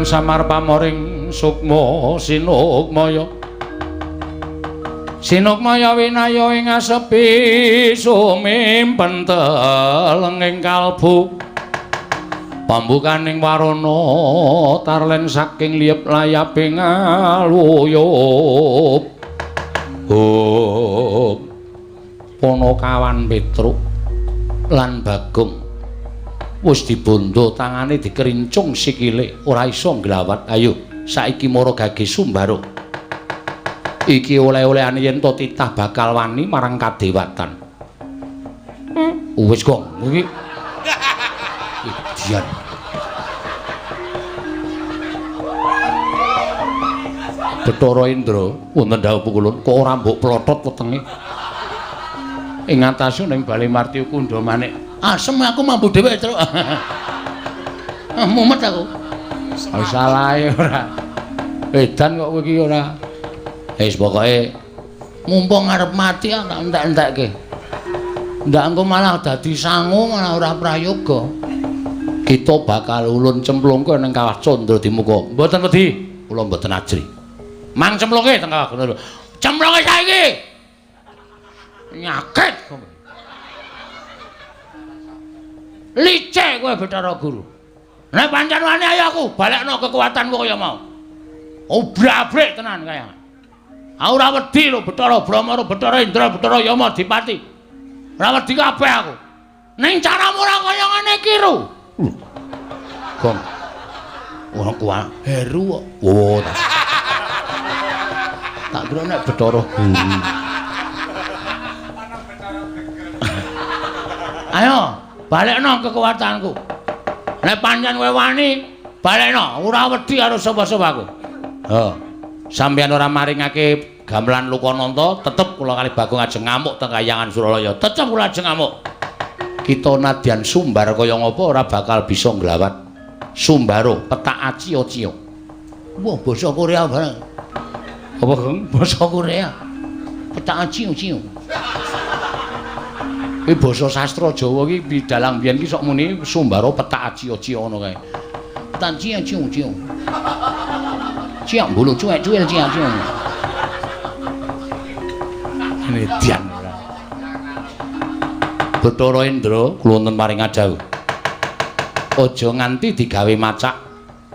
Samar pamoring sukma sinukmaya sinukmaya winaya ing asepi sumimpen telenging kalbu pambukaning warana tarlen saking liyep layaping aluyup. Hop Panakawan Petruk lan Bagong wis dibondo tangane dikerincung sikile ora iso nglawat. Ayo saiki mara gage Sumbaro. Iki oleh-olehane yen to titah bakal wani marang kadewatan. Wis gong iki idian. Bathara Indra wonten dawuh pukulun kok ora mbok plotot wetenge ing atase ning Bale Martya Kundha Manik. Asem aku mampu dhewe, Truk. Mumet aku. Salahe ora. Edan kok kowe iki ora. Wis pokoke mumpung arep mati tak entek-entekke. Ndak engko malah dadi sangu malah ora prayoga. Kita bakal ulun cemplungke ning Kawah Candra Dimuka. Mboten wedi, kula mboten ajri. Mang cemplungke teng Kawah Candra. Cemplungke saiki. Nyakit kowe. Licik kowe Bathara Guru. Nek pancen wani ayo aku balekno kekuatanku kaya mau. Obrabrik tenan kaya. Aku ora wedi lho Bathara Brahma, Bathara Indra, Bathara Yama Dipati. Ora wedi kabeh aku. Ning caramu ora kaya ngene iki, Ru. Gong. Ora kuat Heru kok. Oh, tak kira nek Bathara Guru. Ayo balekno kekuatanku. Nek pancen kowe wani, balekno, ora wedi karo sapa-sapa aku. Ha. Sampeyan ora maringake gamelan Lokananta, tetep kula kali Bagong ajeng ngamuk teng Kayangan Suralaya. Tetep kula ajeng ngamuk. Kita nadyan sumbar kaya ngapa ora bakal bisa nglawat. Sumbaro petak acio-cio. Wah, basa Korea bareng. Apa, Gong? Basa Korea. Petak acio-cio. Iki basa sastra Jawa iki bidalang biyen iki sok muni Sumbara petak acio-cio ngono kae. Petak acio-cio. Ciak mbulu cuek-cuil ciak-ciak. Median ora. Bathara Indra kula wonten paring adhawuh. Aja nganti digawe macak.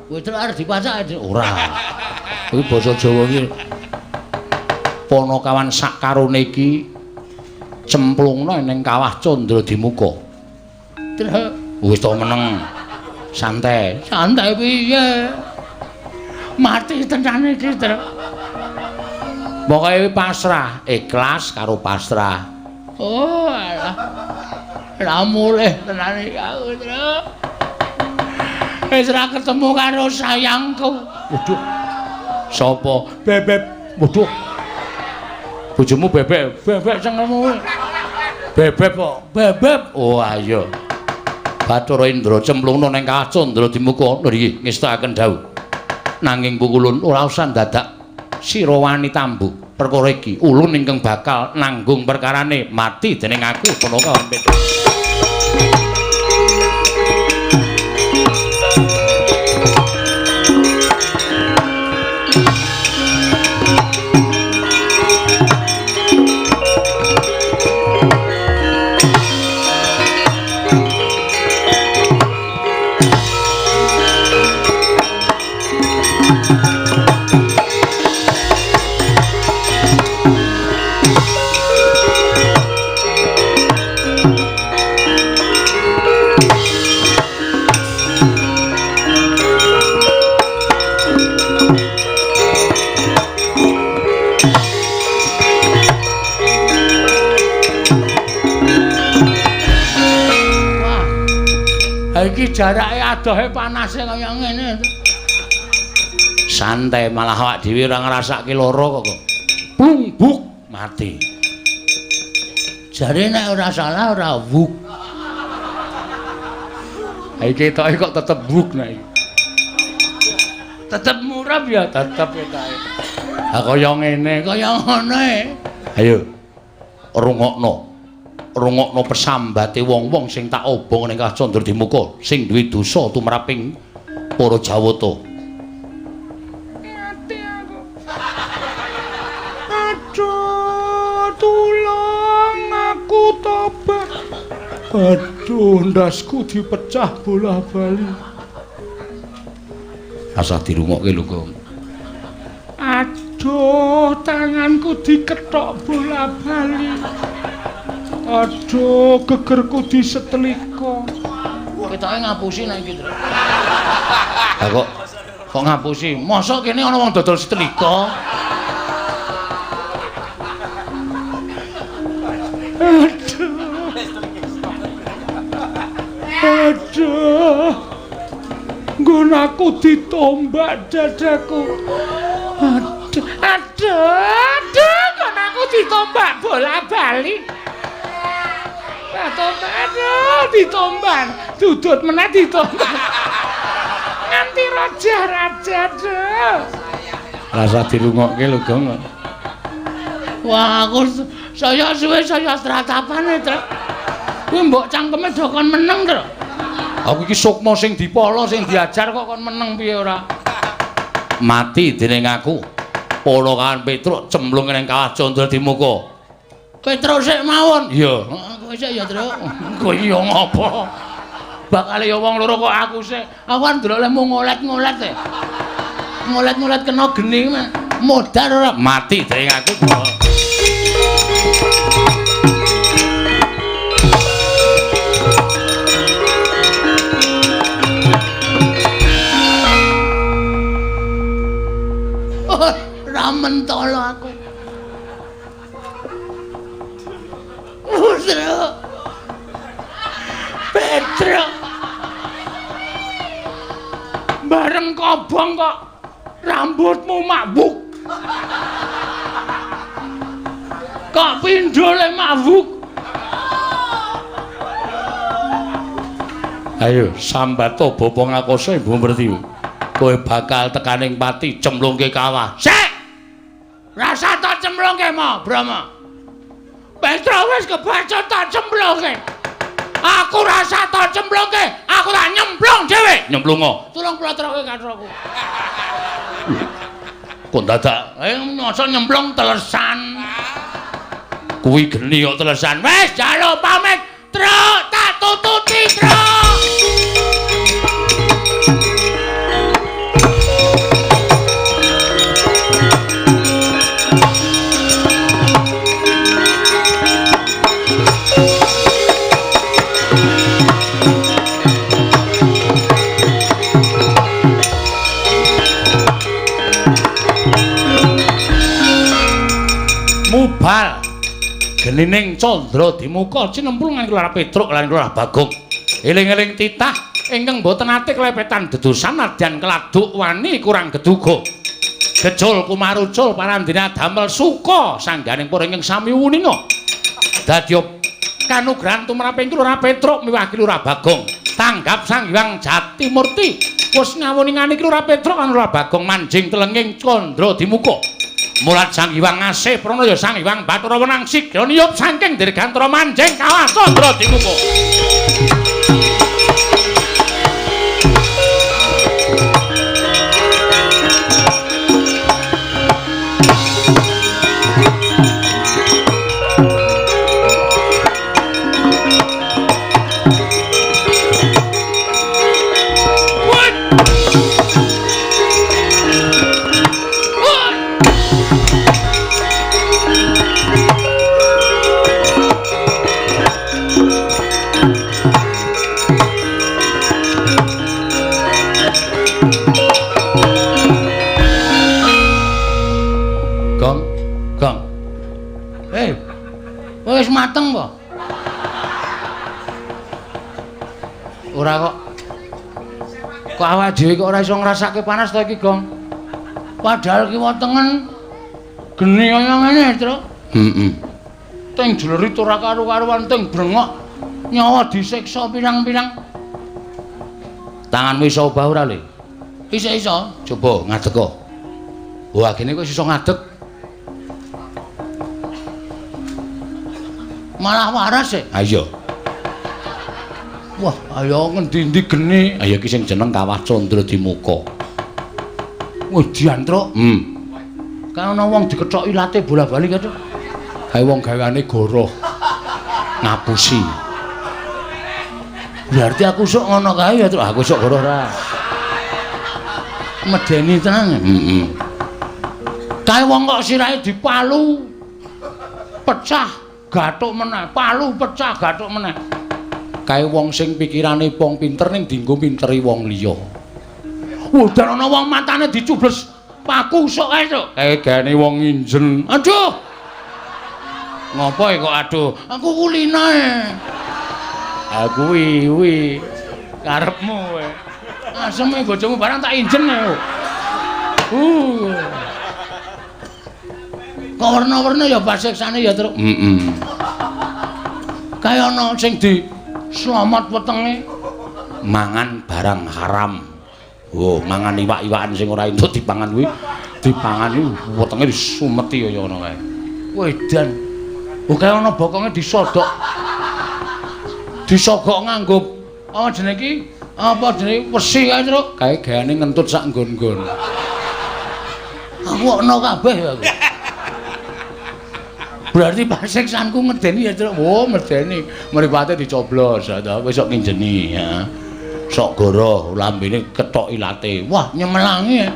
Kowe terus arep dipacak ora. Kuwi basa Jawa iki. Panakawan sak karone iki cemplungna ning Kawah Candra Dimuka. Terus wis to meneng. Santai. Santai piye? Mati tenan iki, Truk. Pokoke pasrah, ikhlas karo pasrah. Oh, alah. Ora mulih tenan iki aku, Truk. Wis ora ketemu karo sayangku. Waduh. Sapa? Bebeb. Waduh. Bojomu bebek, bebek cengkelmu. Bebek kok, bebek. Oh ayo. Bathara Indra cemplungna ning Kawah Candra Dimuka nggih ngestakaken dawuh. Nanging pukulun ora usah dadak sira wani tambuh perkara iki. Ulun ingkang bakal nanggung perkarane mati dening aku Panaka Petruk. Iki jarake adohe panase kaya ngene. Santai malah awak dhewe ora ngrasake lara kok. Plung buk mati. Jare nek ora salah ora wuk. Ha iki ketoke kok tetep wuk nek iki. Tetep murab ya, tetep ketoke. Ha kaya ngene, kaya ngono e. Ayo rungokno. Rungokno pesambate wong-wong sing tak obong ning Kawah Candra Dimuka sing duwe dosa tumraping para Jawata. Mati aku. Aduh, tulung aku tobat. Aduh, ndasku dipecah bola-bali. Rasah dirungokke lho, Gong. Aduh, tanganku dikethok bola-bali. Aduh, gegerku disetelika. Ketoke ngapusi nek iki, Tru. Lah kok ngapusi? Mosok kene ana wong dodol setelika? Aduh. Aduh. Nggon aku ditombak dadaku. Aduh, aduh, aduh, nggon aku ditombak bola-bali. Aduh, ditomban, dudut meneh ditomban. Nganti raja-raja, aduh. Rasa dirungokke lho, Gong. Wah, aku saya suwe saya tratapane, Truk. Kuwi mbok cangkeme do kon meneng, Truk. Aku iki sukma sing dipala, sing diajar kok kon meneng piye ora? Mati dening aku. Para kawan Petruk cemplung ning Kawah Candra Dimuka. Petruk sik mawon. Iya. Kowe sik ya, Truk. Kowe ya ngopo? Bakale ya wong loro kok aku sik. Aku kan ndelok lehmu ngolet-ngolet e. Ngolet-ngolet kena geni modar ora mati dening aku. Ora mentolo aku. Petruk. Petruk. Bareng kobong kok rambutmu mabuk. Kok pindhole mabuk. Ayo sambato bapa ngakoso Ibu Pertiwi. Kowe bakal tekaning pati cemplungke kawah. Sik. Rasa tak cemplungke mo, Brahma. Petruk wis kebaca tak cemplungke. Aku rasa tak cemplungke, aku tak nyemplung dhewe. Nyemplungo. Tulung plotroke katroku. Kok dadak mosok nyemplung telesan. Kuwi geni kok telesan. Wis jaluk pamit, Truk, tak tututi, Truk. Mubal genining Candra Dimuka cinemplung nang Lurah Petruk lan Lurah Bagong. Eling-eling titah ingkang boten ate klepetan dedosan nadyan keladuk wani kurang geduga. Gejul kumarucul parandene damel suka sangganing para ingkang sami wuninga. Dadi kanugrahan tumraping Ki Lurah Petruk miwah Ki Lurah Bagong. Tanggap Sang Hyang Jatimurti wis ngawuningani Ki Lurah Petruk lan Lurah Bagong manjing telenging Candra Dimuka. Mulat Sang Hyang Asih Pranaya Sang Hyang Bathara Wenang sigra niyup saking dirgantara manjing kawah Candra Dimuka. Wis mateng po? Ora kok. Kok awake dhewe kok ora iso ngrasake panas to iki, Gong? Padahal kiwa tengen geni kaya ngene, Truk. Heeh. Teng jlerit ora karu-karuan, teng brengok nyawa disiksa pirang-pirang. Tanganmu iso obah ora, Le? Iso-iso. Coba ngadeg kok. Wah, gene kok iso ngadeg. Malah waras e. Ayo. Wah, ayo ngendi-endi geni. Ayo iki sing jeneng Kawah Candra Dimuka. Wah, dian, Truk. Kae ana wong dikethok ilate bola-bali kae, Truk. Kae wong gaweane goroh. Ngapusi. Berarti aku sok ngono kae ya, Truk. Aku sok goroh ra. Medeni tenan. Heeh. Kae wong kok sirahe dipalu pecah. Gathuk meneh, palu pecah gathuk meneh. Kae wong sing pikirane wong pinter ning dienggo pinteri wong liya. Udan ana wong matane dicubles paku sok kae, Cuk. Kae gaene wong nginjen. Aduh. Ngopo kok aduh? Aku kulina e. Ha kuwi kuwi karepmu kowe. Aseme bojomu barang tak injen e. Kok werna-werna ya pasiksane ya, Truk. Heeh. Kae ana sing di slamet wetenge mangan barang haram. Oh, mangan iwak-iwakan sing ora entuk dipangan kuwi, dipangan iki wetenge disumeti kaya ngono kae. Wedan. Oh, kae ana bokonge disodok. Disogok nganggo apa jenenge iki? Apa jenenge wesi kae, Truk? Kae gaweane ngentut sak nggon-nggon. Aku ana kabeh ya aku. Berarti pasiksanku ngedeni ya, Truk. Oh, medeni. Mripate dicoblos, ta wis sok nginjeni ya. Sok goroh lambene kethok ilate. Wah, nyemelangi.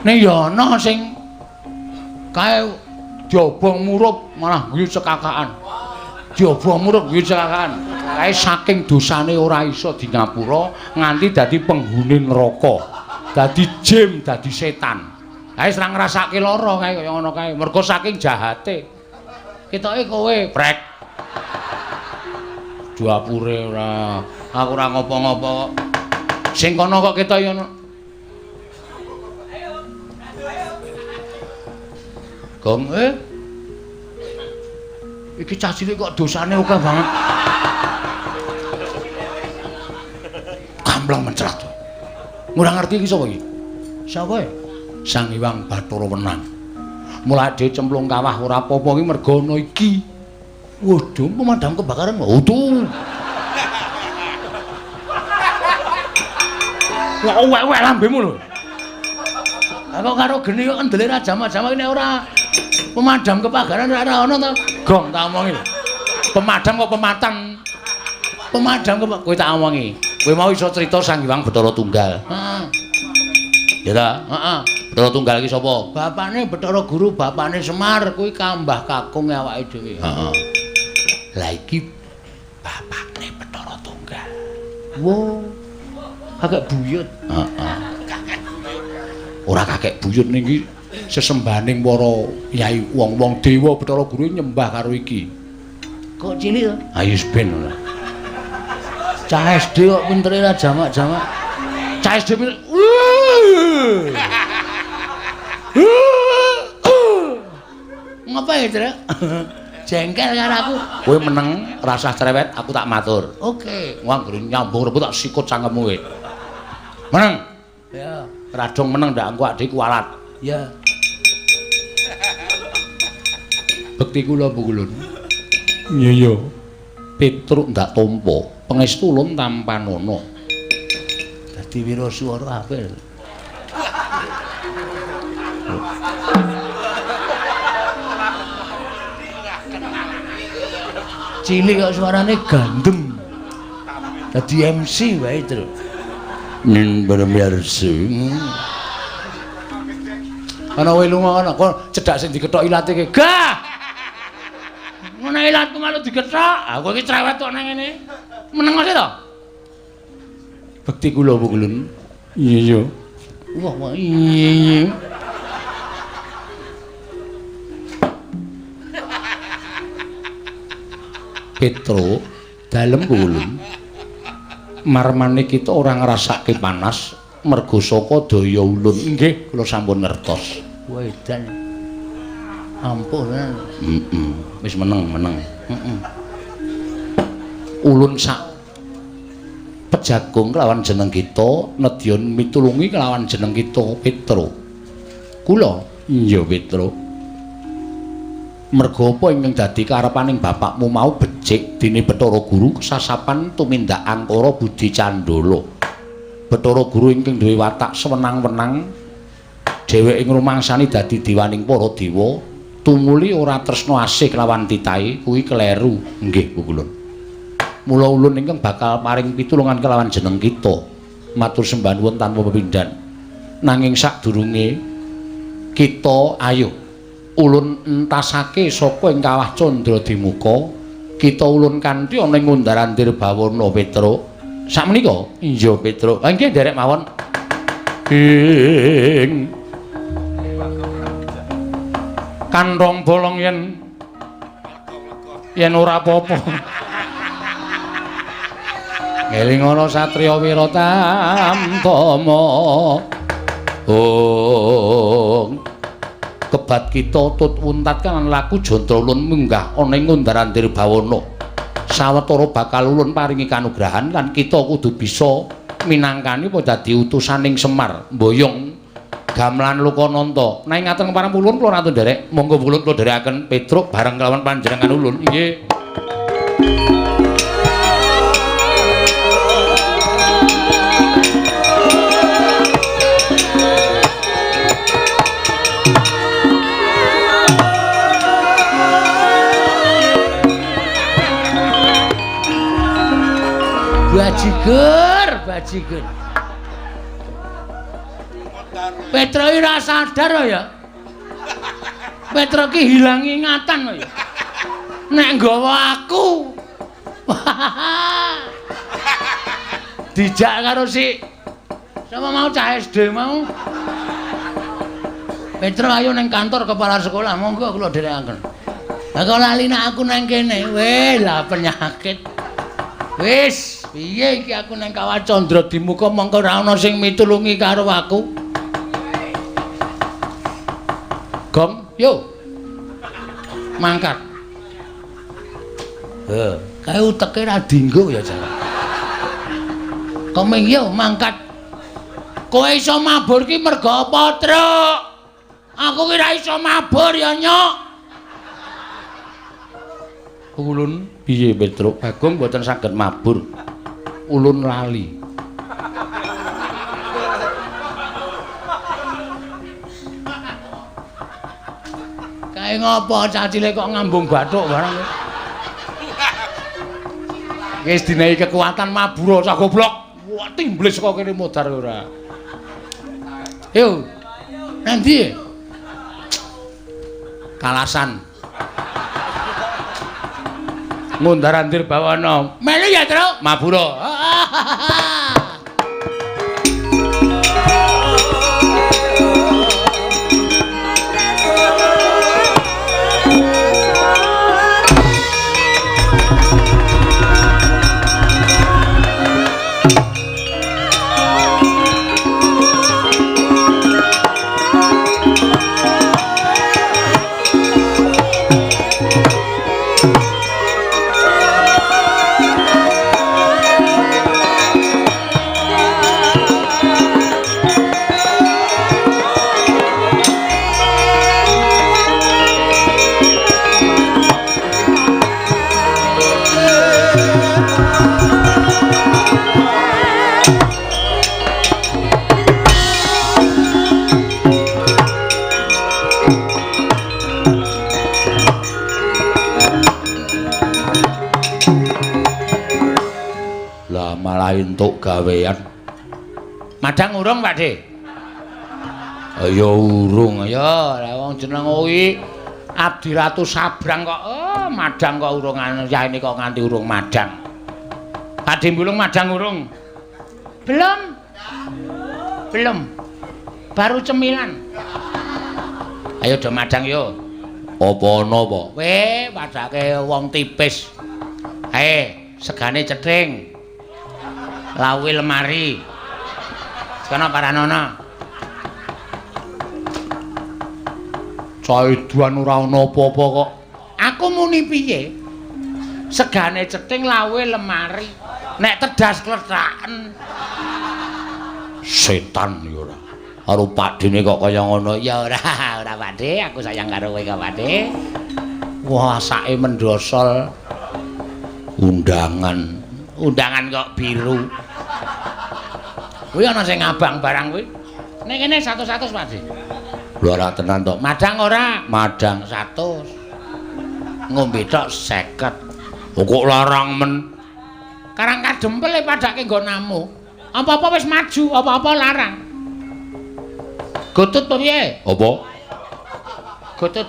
Ning ya ana sing kae diobong murup malah guyu cekakaan. Diobong murup guyu cekakaan. Kae saking dosane ora iso di ngapura nganti dadi penghuni neraka. Dadi jim, dadi setan. Kae ora ngrasake lara kae kaya ngono kae. Mergo saking jahate. Ketoke kowe brek. Duapure ora. Aku ora ngopo-ngopo kok. Sing kono kok ketok ya ono. Gong Iki cah cilik kok dosane akeh banget. Kampleng mencrat. Ora ngerti iki sapa iki? Sapa ya? Sang Hyang Bathara Wenang. Mulane dhewe cemplung kawah ora apa-apa iki mergo ana iki. Waduh, pemadam kebakaran. Waduh. Wah, wek-wek lambemu lho. Aku karo geni kok kendele ra jamak-jamak nek ora pemadam kebakaran ora ana to. Gong tak omongi lho. Pemadam kok pematang. Pemadam kok kowe tak omongi. Kowe mau iso crita Sang Hyang Bathara Tunggal. Heeh. Ya ta? Heeh. Bathara Tunggal iki sapa? Bapane Bathara Guru, bapane Semar kuwi kambah kakung awake dhewe. Heeh. Lah iki bapakne Bathara Tunggal. Wo. Kakek buyut. Heeh. Ora kakek buyut niki sesembahaning para yai wong-wong dewa Bathara Guru nyembah karo iki. Kok cilik to? Ayo ben ora. Cah SD kok pintere ra jamak-jamak. Cah SD pinter. Ngapa ya, Truk? Jengkel karo aku. Kowe meneng, rasah cerewet, aku tak matur. Oke. Wong anggere nyambung rebut tak sikut cangkemmu kowe. Meneng. Ya. Radong meneng ndak engko adike kualat. Ya. Bekti kula Pukulun. Iya iya. Petruk ndak tampa, pangestu ulun tampanana. Dadi wiraswara apik. Cilik kok suarane gandeng. Dadi MC wae, Truk. Ning bermirsa. Ana kowe lunga ana kok cedhak sing dikethok ilate ki. Gah. Ngono ilatku malu dikethok. Aku iki cerewet kok nang ngene. Meneng ae to. Bekti kula Pukulun. Iya iya. Wah, wah iya iya. Petro dalem Pukulun. Marmane kita ora ngrasake panas mergo saka daya ulun. Nggih, kula sampun ngertos. Wedan. Ampuh tenan. Heeh. Wis meneng, meneng. Heeh. Ulun sak pejagung kelawan jeneng kita nedya mitulungi kelawan jeneng kita Petro. Kula iya Petro. Mergo apa ingkang dadi karepaning bapakmu mau becik dene Bathara Guru sasapan tumindak angkara budi candala. Bathara Guru ingkang duwe watak sewenang-wenang dheweke ngrumangsani dadi dewaning para dewa tumuli ora tresna asih kelawan titahe kuwi kleru. Nggih Pukulun. Mula ulun ingkang bakal paring pitulungan kelawan jeneng kita. Matur sembah nuwun tanpa pepindhan. Nanging sadurunge kita ayo ulun entasake saka ing kawah Candra Dimuka, kita ulun kanthi ana ing Undar-andir Bawana Petro. Sakmenika? Iya Petro. Ha nggih nderek mawon. Ing kantong bolong yen yen ora apa-apa. Ngelingono satriya wira tamtama. Ong kebat kita tut untat kan laku jantra ulun munggah ana ing Undar-andir Bawana. Sawetara bakal ulun paringi kanugrahan lan kita kudu bisa minangkani apa dadi utusaning Semar mboyong gamelan Lokananta. Nek ngaten kepareng ulun kula ratu nderek, monggo ulun kula nderekaken Petruk bareng kelawan panjenengan ulun. Nggih. Bajigur, bajigur. Petro iki ora sadar ya. Petro ki hilang ingatan ya. Nek nggawa aku. Dijak karo si sapa mau cah SD mau. Petro ayo nang kantor kepala sekolah, monggo kula dherekaken. Lah kok lali nek aku nang kene, weh lah penyakit. Wis, piye iki aku nang Kawah Candra Dimuka mongko ora ana sing mitulungi karo aku. Gong, yo. Mangkat. Heh, kae uteke ra dinggo ya jan. Komeng yo mangkat. Kowe iso mabur ki mergo apa, Truk? Aku ki ra iso mabur ya, Nyok. Ulun piye Petruk? Bagong mboten saged mabur. Ulun lali. Kae ngopo cah cilik kok ngambung bathuk barang. Wis dinehi kekuatan mabur cah goblok. Wah timblis kok kene modar ora. Yo. Nanti Kalasan. Ngundar-andir bawana. Melu ya, Truk. Mabura. entuk gawean. Madang urung, Pak De? Ya urung. Ya, lah wong jeneng kuwi Abdi Ratu Sabrang kok. Oh, madang kok urung yaene kok nganti urung madang. Pak De Bulung madang urung? Belum. Belum. Baru cemilan. Ayo do madang yo. Apa ana apa? Weh, padake wong tipis. Ae, segane cething. Lawuhe lemari. Sekono paranono. Caiduan ora ana apa-apa kok. Aku muni piye? Segane cething lawuhe lemari. Nek tedas klethraken. Setan ya ora. Karo Pakdene kok kaya ngono. Ya ora, ora Pakde, aku sayang karo kowe kok Pakde. Wah, sake mendosol. Undangan. Undangan kok biru. Kuwi ana sing ngabang barang kuwi. Nek kene 100-100 Pakde. Lho ora tenan to. Madang ora? Madang 100. Ngombe tok 50. Kok larang men. Karang kadempel padake nggonamu. Apa-apa wis maju, apa-apa larang. Gotut piye? Apa? Gotut.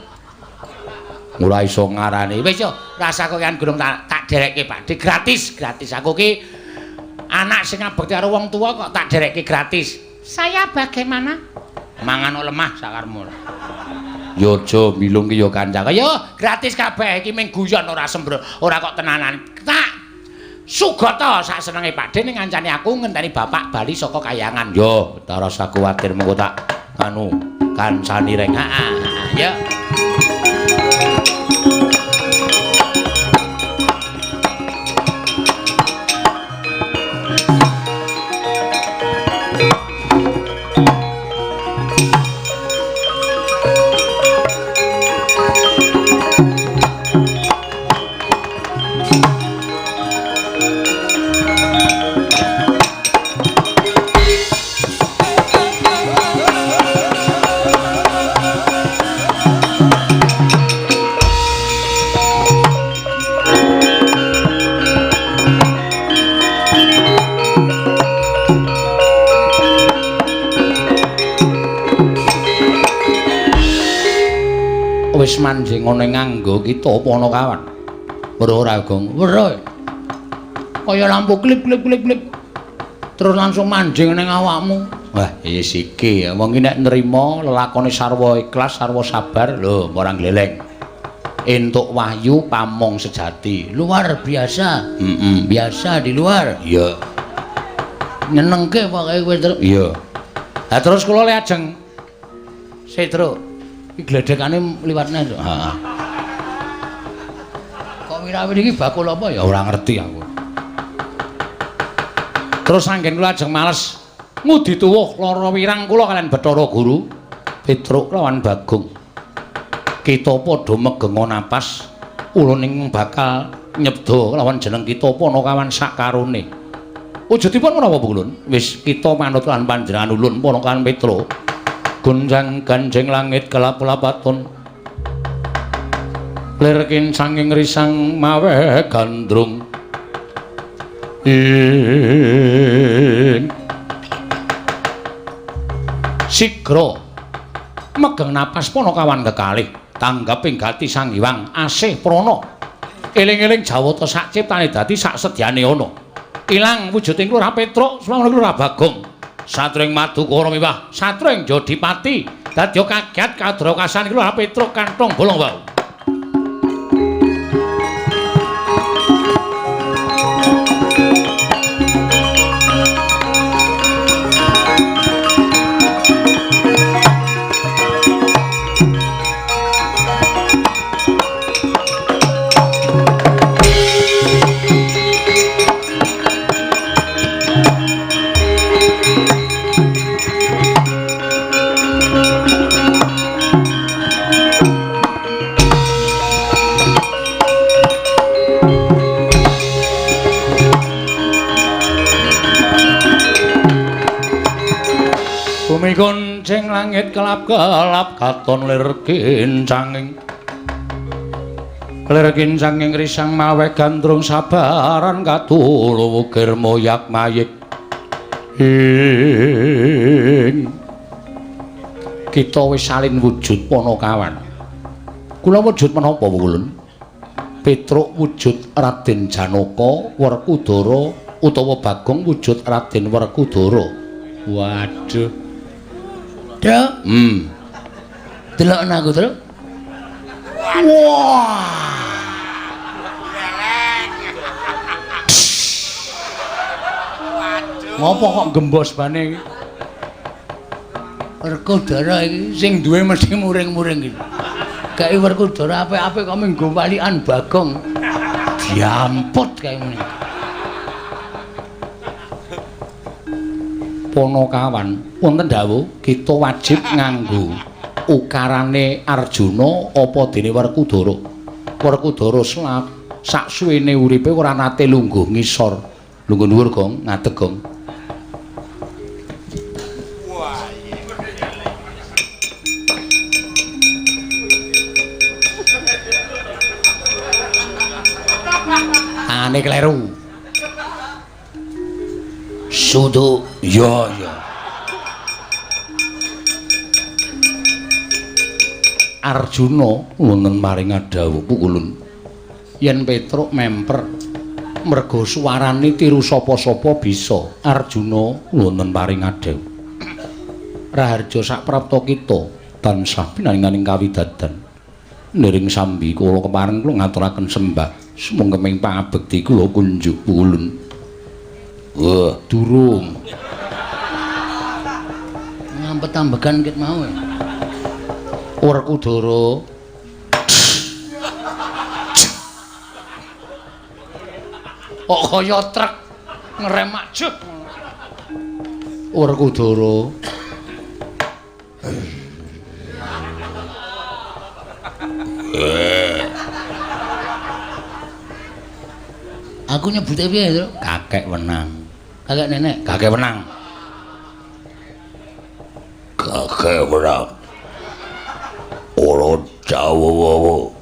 Ora iso ngarani. Wis yo, rasa kowean gurung tak derekke Pak. Di gratis, gratis. Aku ki anak sing ngabekti karo wong tua kok tak derekke gratis. Saya bagaimana? Mangan lemah sakarmu. Yo aja milung ki yo kanca. Yo gratis kabeh iki mung guyon ora sembro, ora kok tenanan. Tak sugata sak senenge Pak De ning ngancani aku ngenteni bapak bali saka kayangan. Yo, ta rasa kuwatir mengko tak anu kancani reng. Heeh, ya. Wis manjing ngene nganggo kita apa ana kawan? Weruh ora, Gong? Weruh. Kaya lampu klip klip klip klip. Terus langsung manjing ning awakmu. Wah, wis iki wong iki nek nrimo lelakone sarwa ikhlas, sarwa sabar, lho ora gleleng. Entuk wahyu pamong sejati. Luar biasa. Heeh. Biasa di luar. Iya. Nyenengke pokoke kowe terus. Iya. Lah terus kula le ajeng Setro. Iki gledekane liwatne. Heeh. Kok wirawiri iki bakul apa ya? Ora ngerti aku. Terus anggen kula ajeng males ngudi tuwuh lara wirang kula kalian Bathara Guru Petruk lawan Bagong. Kita padha megenga napas ulun ing bakal nyebda lawan jeneng kita Panakawan sakarone. Wujudipun menapa Ulun? Wis kita manut lan panjenengan ulun Panakawan Petruk. Gonjang ganjeng langit kelap-lapaton lir kincanging risang mawe gandrung ing sigra megeng napas Panakawan kekalih tanggaping gati Sang Hyang asih prana eling-eling jawata sak ciptane dadi sak sedyane ana ilang wujuding Lurah Petruk swawana Lurah Bagong satring madukara miwah satring jodipati dadi kaget kadrokasan Lurah Petruk kantong bolong wau. Bumi gonceng langit kelap-kelap katon lir kincanging lir kincanging risang mawe gandrung sabaran katulu wukir moyak mayik. Ing kita wis salin wujud Panakawan. Kula wujud menapa Pukulun? Petruk wujud Raden Janaka, Werkudara utawa Bagong wujud Raden Werkudara. Waduh. Truk. Delok aku, Truk. Wah. Ngopo kok gembos bane iki? Werkudara iki sing duwe mesti muring-muring iki. Kae Werkudara apik-apik kok minggo walikan Bagong. Diamput kae ngene. Panakawan, wonten dawuh kita wajib nganggo ukarane Arjuna apa dene Werkudara. Werkudara sak suwene uripe ora nate lungguh ngisor. Lungguh dhuwur, Gong, ngadeg, Gong. Tangane kleru. Suduk. Iya, iya. Arjuna wonten maring dawuh Pukulun. Yen Petruk memper merga suwarane tiru sapa-sapa bisa. Arjuna wonten paring dawuh. Raharja saprapta kita tansah pinaringaning kawidadan. Niring sambi kula kepareng kula ngaturaken sembah sumangga pangabekti kula kunjuk Pukulun. Wah, durung. Ngampet-ambegan ket mau. Werkudara. Kok kaya truk ngerem ajeg. Werkudara. Aku nyebute piye, Truk? Kakek wenang. Kakek nenek. Kakek wenang. Kakek wenang. Ora jawa-wawa.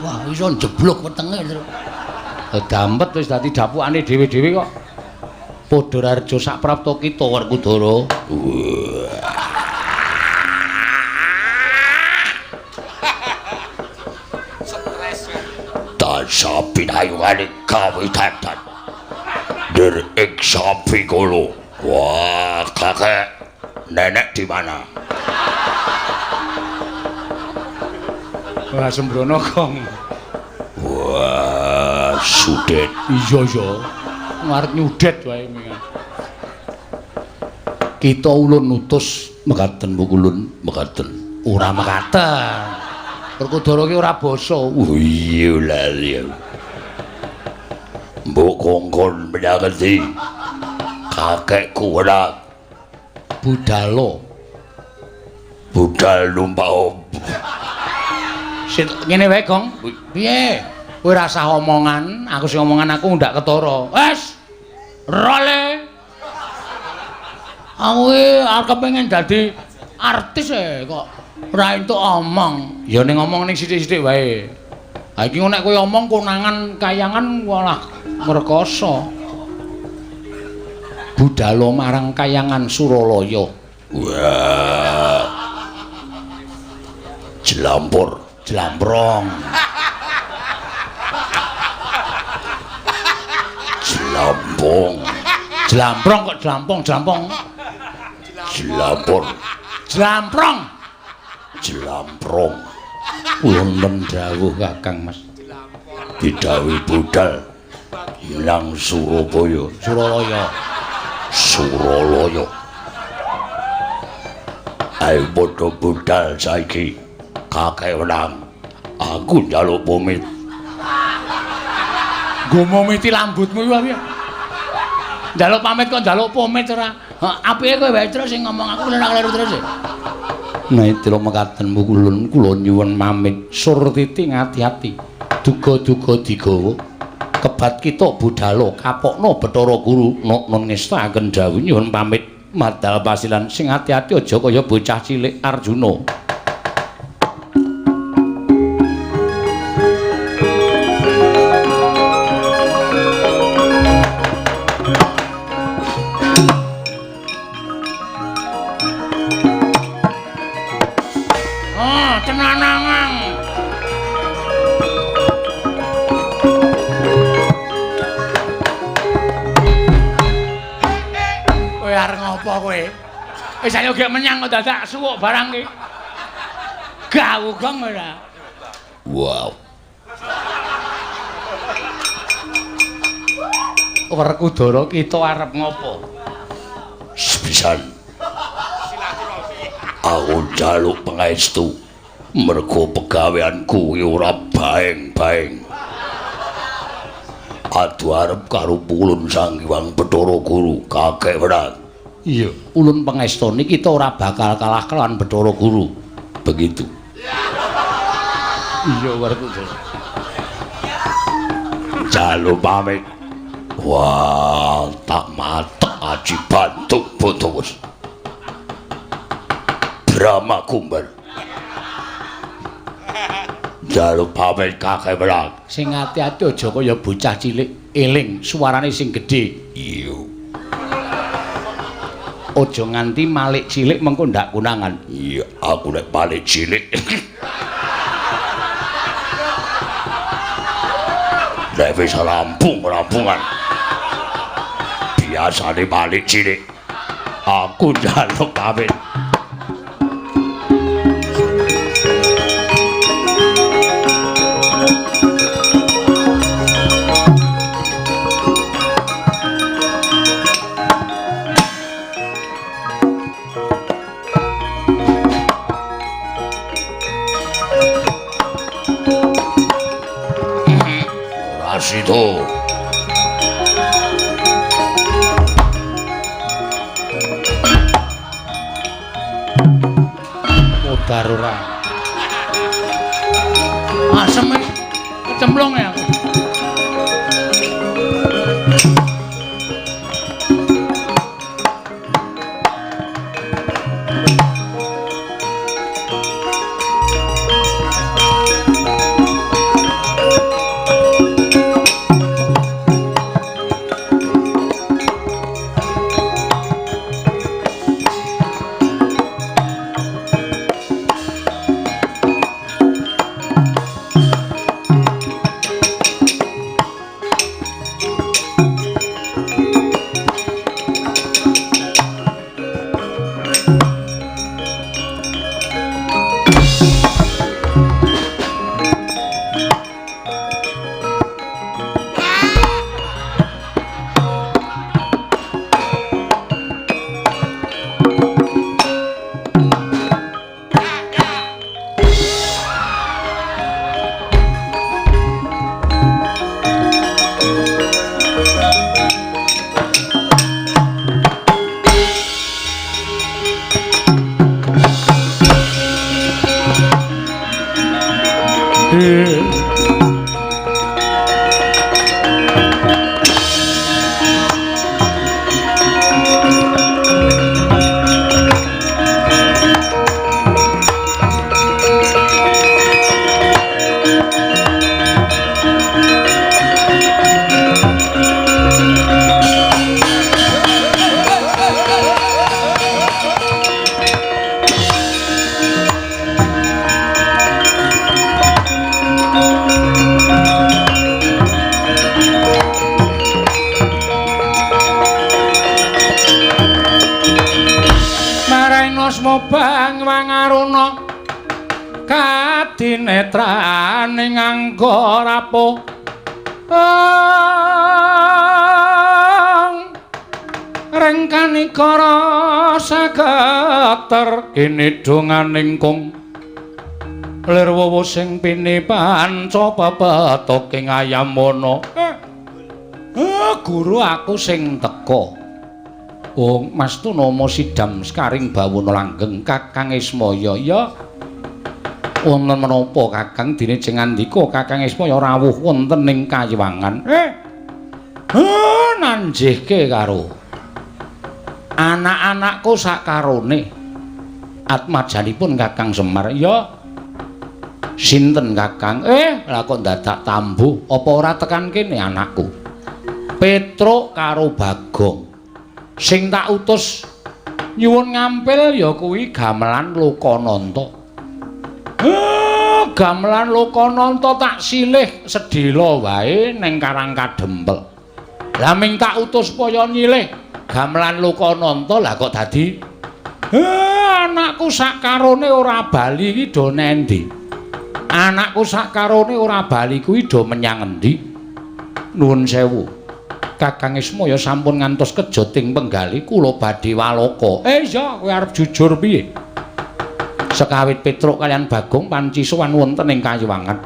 Wah, iso njeblok wetenge, Truk. Dampet wis dadi dapukane dhewe-dhewe kok. Padha raharja saprapta kita Werkudara. Tansah pinayungane kawidadan. Nir ing sambi kula. Wah, kakek nenek di mana? Wah, sembrono, Gong. Wah, sudet. Iya, iya. Ngarep nyudet wae mengan. Kita ulun nutus mekaten Pukulun, mekaten. Ora mekaten. Werkudara ki ora basa. Oh iya lali. Mbok kongkon menyang ngendi? Kakekku ora budalo. Budal numpak opo? Sit ngene wae, Gong. Piye? Kowe ora usah omongan, aku sing omongan aku ndak ketara. Wes. Role. Aku iki arep kepengin dadi artis e kok ora entuk omong. Ya ning ngomong ning sithik-sithik wae. Ha iki nek kowe omong konangan kayangan walah ngrekoso. Budalo marang kayangan Suralaya. Wah. Jlampur, jlamprong. Jlampong. Jlamprong kok jlampong, jlampong. Jlampur. Jlamprong. Jlamprong. Wonten dawuh Kakang Mas. Didhawuhi budal nang Surabaya, Suralaya. Suralaya. Ayo padha budal saiki. Kakek wenang. Aku njaluk pamit. Nggo momiti lambutmu iku piye? Njaluk pamit kok njaluk pamit ora. Apike kowe wae terus sing ngomong aku ora kleru terus. Naitila mekaten mukulun kula nyuwun pamit surtiti ngati-ati. Duga-duga digawa kebat kita budalo kapokno Bathara Guru nok ngestakaken dawuh nyuwun pamit madal pasilan sing ati-ati aja kaya bocah cilik Arjuna. Tenanangan. Kowe arep ngopo kowe? Wis ayo gek menyang kok dadak suwuk barang iki. Gawu gong ora. Wow. Werkudara kita arep ngopo? Sepisan. Aku njaluk pangestu mergo pegaweanku kuwi ora baeng-baeng. Adu arep karo Ulun Sang Hyang Bathara Guru kakek wenang. Iya, ulun pangestoni kita ora bakal kalah kelawan Bathara Guru. Begitu. Iya, Werkudara. Jaluk pamit. Wah, tak matek aji bantuk botos. Brahma Kumbar. Jaluk pamit kakek wenang. Sing ati-ati aja kaya bocah cilik, eling suarane sing gedhe. Iya. Aja nganti malik cilik mengko ndak konangan. Iya, aku nek malik cilik. Nek wis rampung-rampungan. Biasane malik cilik. Aku njaluk pamit. Situ. Modar ora. Asem iki kecemplung ya aku. Kadinetraning angga rapuh rengkanikara sageter kene donganing kung lir wowo sing pini panca pepetoking ayamana. Guru aku sing teka. Oh, Mas Tunama sidam sekaring bawana langgeng Kakang Ismaya. Ya. Wonten menapa Kakang dene jeng ngandika Kakang Ismaya rawuh wonten ing kayiwangan. Nanjihke karo anak-anakku sakarone. Atmajanipun Kakang Semar. Ya. Sinten Kakang? Lah kok dadak tambuh apa ora tekan kene anakku? Petruk karo Bagong. Sing tak utus nyuwun ngampil ya kuwi gamelan Lokananta. Gamelan Lokananta tak silih sedhela wae ning Karang Kadempel. Lah ming tak utus supaya nyilih gamelan Lokananta lah kok dadi anakku sakarone ora bali iki do nendi? Anakku sakarone ora bali kuwi do menyang endi? Nuwun sewu. Kakang Ismaya sampun ngantos kejoting penggali kula badhe waloka. Iya, kowe arep jujur piye? Sekawit Petruk kalian Bagong panci sowan wonten ing Kayuwangan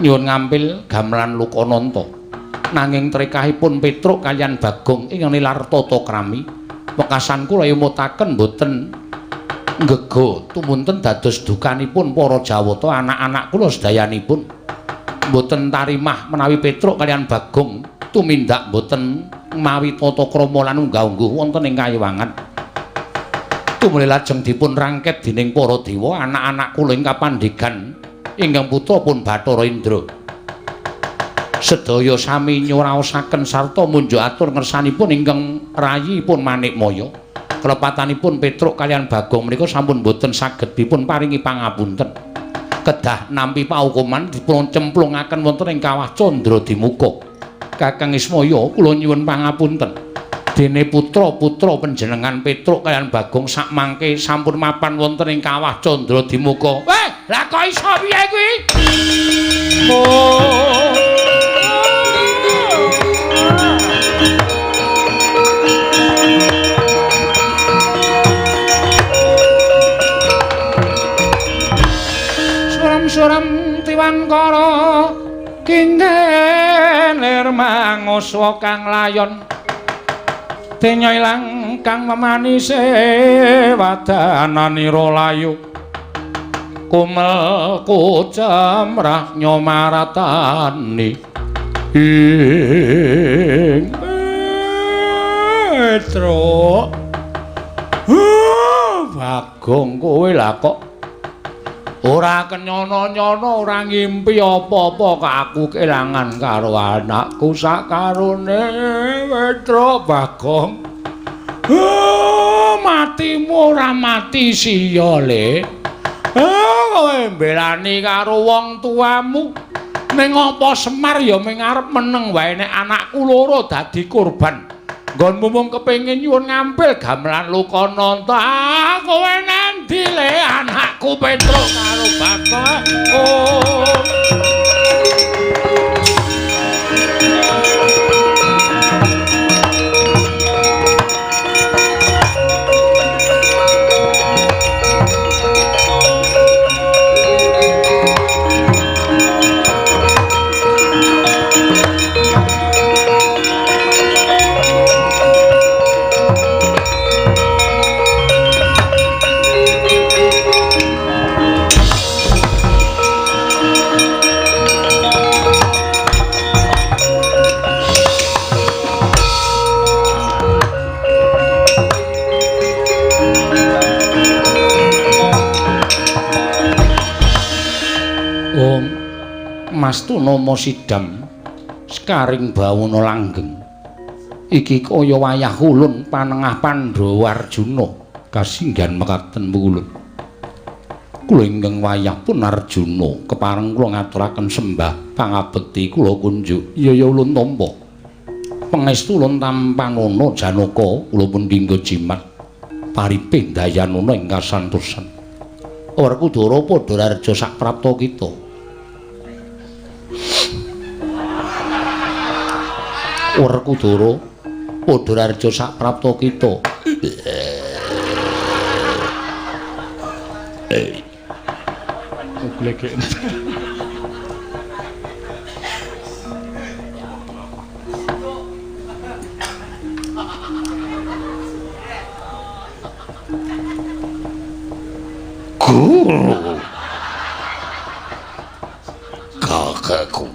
nyuwun ngampil gamelan Lokananta. Nanging trekahipun Petruk kalian Bagong ing nilar tata krami wekasan kula emutaken boten nggega tumunten dados dukanipun para Jawata anak-anak kula sedayanipun boten tarimah menawi Petruk kalian Bagong tumindak boten mawi tata krama lan unggah-ungguh wonten ing Kayuwangan. Tumuli lajeng dipun rangket dening para dewa anak-anak kula ing kapandegan ingkang putra pun Bathara Indra. Sedaya sami nyuraosaken sarta munjuk atur ngersanipun ingkang rayipun Manikmaya. Kelepatanipun Petruk kalian Bagong menika sampun boten saged dipun paringi pangapunten. Kedah nampi paukuman dipun cemplungaken wonten ing kawah Candra Dimuka. Kakang Ismaya kula nyuwun pangapunten. Dene putra-putra panjenengan Petruk kalian Bagong sakmangke sampun mapan wonten ing kawah Candra Dimuka. Weh, lah kok iso piye kuwi? Oh. Suram-suram tiwangkara kinggih manguswa kang layon. Denya ilang kang memanise wadananira layu kumel kucemrah nyomaratani ing Petruk. Bagong kowe lah kok ora kenyono-nyono ora ngimpi apa-apa kok aku kelangan karo anakku sakarone Petruk Bagong. Matimu ora mati siya le. Kowe mbelani karo wong tuamu. Ning apa Semar ya ming arep meneng wae nek anakku loro dadi korban. Nggonmu mung kepengin nyuwun ngampil gamelan Lokananta. Ah, kowe nandi le anakku Petruk karo Bagong. Oh. Mas Tunama Sidam sekaring bawana langgeng iki kaya wayah ulun panengah Pandhawa Arjuna kasinggihan mekaten ulun kula ingkang wayah pun Arjuna kepareng kula ngaturaken sembah pangabekti kula kunjuk iya ya ulun tampa pangestu ulun tampanana Janaka kula pun dinggo jimat paripih dayanana ing kasantosan Werkudara padha raja saprapta kita. Werkudara padha raja saprapta kita. Guru kakekku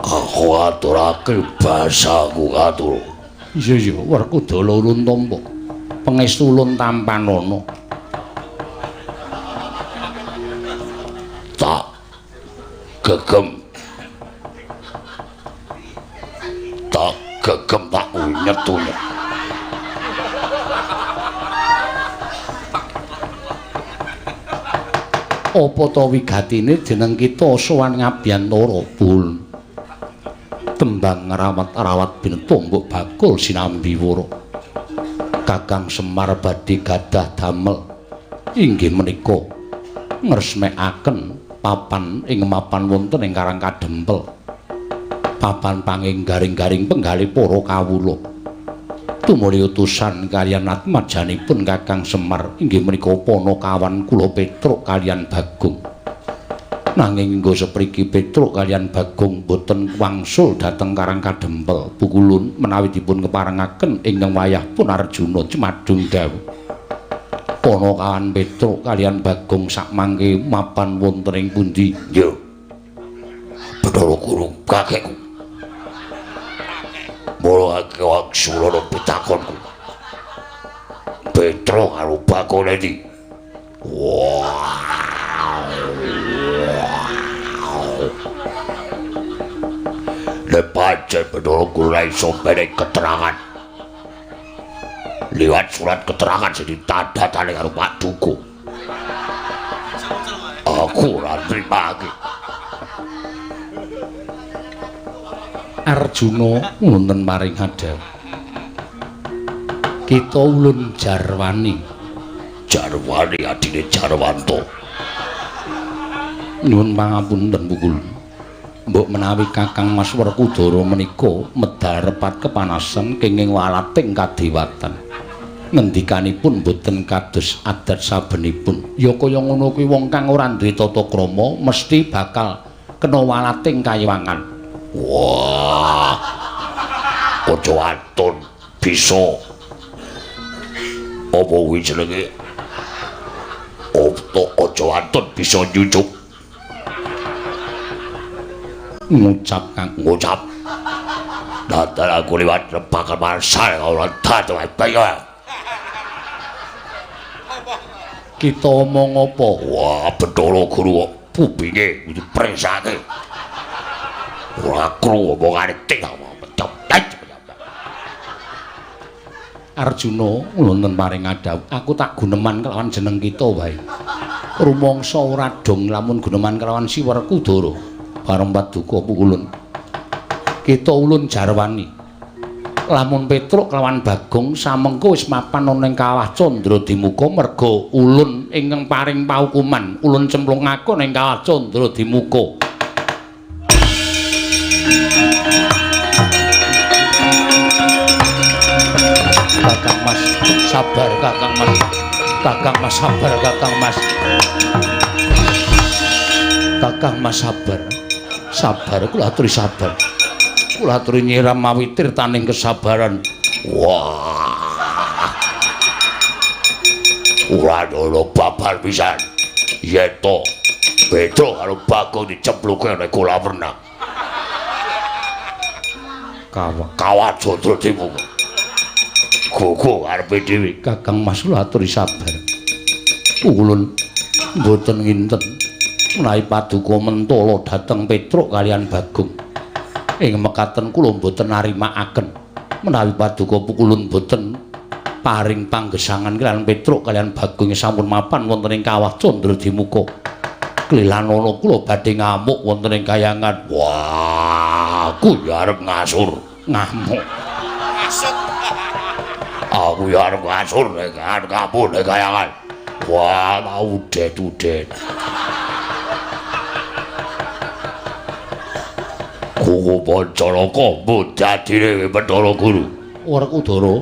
aku aturake basaku atur. Iya iya Werkudara ulun tampa pangestu ulun tampanana. Tak gegem tak gegem tak unyet-unyet. Apa ta wigatine jeneng kita sowan ngabiyantara pun. Tembang rawat-rawat bineta mbok bakul sinambi wara. Kakang Semar badhe gadah damel inggih menika ngresmekaken papan ing mapan wonten ing Karang Kadempel. Papan panging garing-garing penggalih para kawula. Tumuli utusan kaliyan atmajanipun Kakang Semar inggih menika panakawan kula Petruk kaliyan Bagong. Nanging nggo sepriki Petruk kaliyan Bagong boten wangsul dhateng Karang Kadempel. Pukulun menawi dipun keparengaken ingkang wayah pun Arjuna cemadung dawuh. Panakawan Petruk kaliyan Bagong sakmangke mapan wonten ing pundi? Ya. Bathara Guru kakekku. Mula wangsulana pitakonku. Petruk karo Bagong endi? Wah. Nek pancen Bathara Guru ra iso menehi keterangan liwat surat keterangan sing ditandatangani karo Pak Duko, aku ora nrimake. Arjuna wonten maring hadap. Kita ulun jarwani. Jarwani adine Jarwanto. Nyuwun pangapunten pukul. Mbok menawi Kakang Mas Werkudara menika medal repat kepanasan kenging walating kadewatan. Ngendikanipun boten kados adat sabenipun. Ya kaya ngono kuwi wong kang ora duwe tata krama mesti bakal kena walating kayiwangan. Wah. Aja aton bisa. Apa kuwi jenenge? Opo aja aton bisa nyucuk. Ngucap kang ngucap. Dadan aku liwat rebakan marsal ora dadi wae. Kita omong apa? Wah, Bathara Guru kok kupinge kudu presake. Ora krungu omongane ting. Arjuna wonten paring adhawuh, aku tak guneman kelawan jeneng kita wae. Rumangsa ora dong lamun guneman kelawan si Werkudara. Bareng paduka pukulun. Kita ulun jarwani. Lamun Petruk kelawan Bagong samengko wis mapan ana ing Kawah Candradimuka merga ulun ingkang paring paukuman, ulun cemplungake ning Kawah Candradimuka. Kakang Mas, sabar Kakang Mas. Kakang Mas sabar Kakang Mas. Kakang Mas sabar. Sabar kula aturi sabar. Kula aturi nyiram mawi tirtaning kesabaran. Wah. Ora ana babar pisan. Yen to Petruk karo Bagong dicempluke ning kolam renang. Kawah Kawah Candradimuka. Gogo arepe dhewe. Kakang Mas kula aturi sabar. Ulun mboten nginten menawi paduka mentala dhateng Petruk kaliyan Bagong. Ing mekaten kula mboten narimakaken menawi paduka pukulun mboten paring panggesangan kaliyan Petruk kaliyan Bagong sampun mapan wonten ing Kawah Candradimuka. Klilanana kula badhe ngamuk wonten ing kayangan. Wah, aku ya arep ngasur. Ngamuk. Aku ya arep ngasur nek kabun nek kayangan. Wah, mau udet-udet. Kuku Pancanaka mbok dadine Bathara Guru. Werkudara,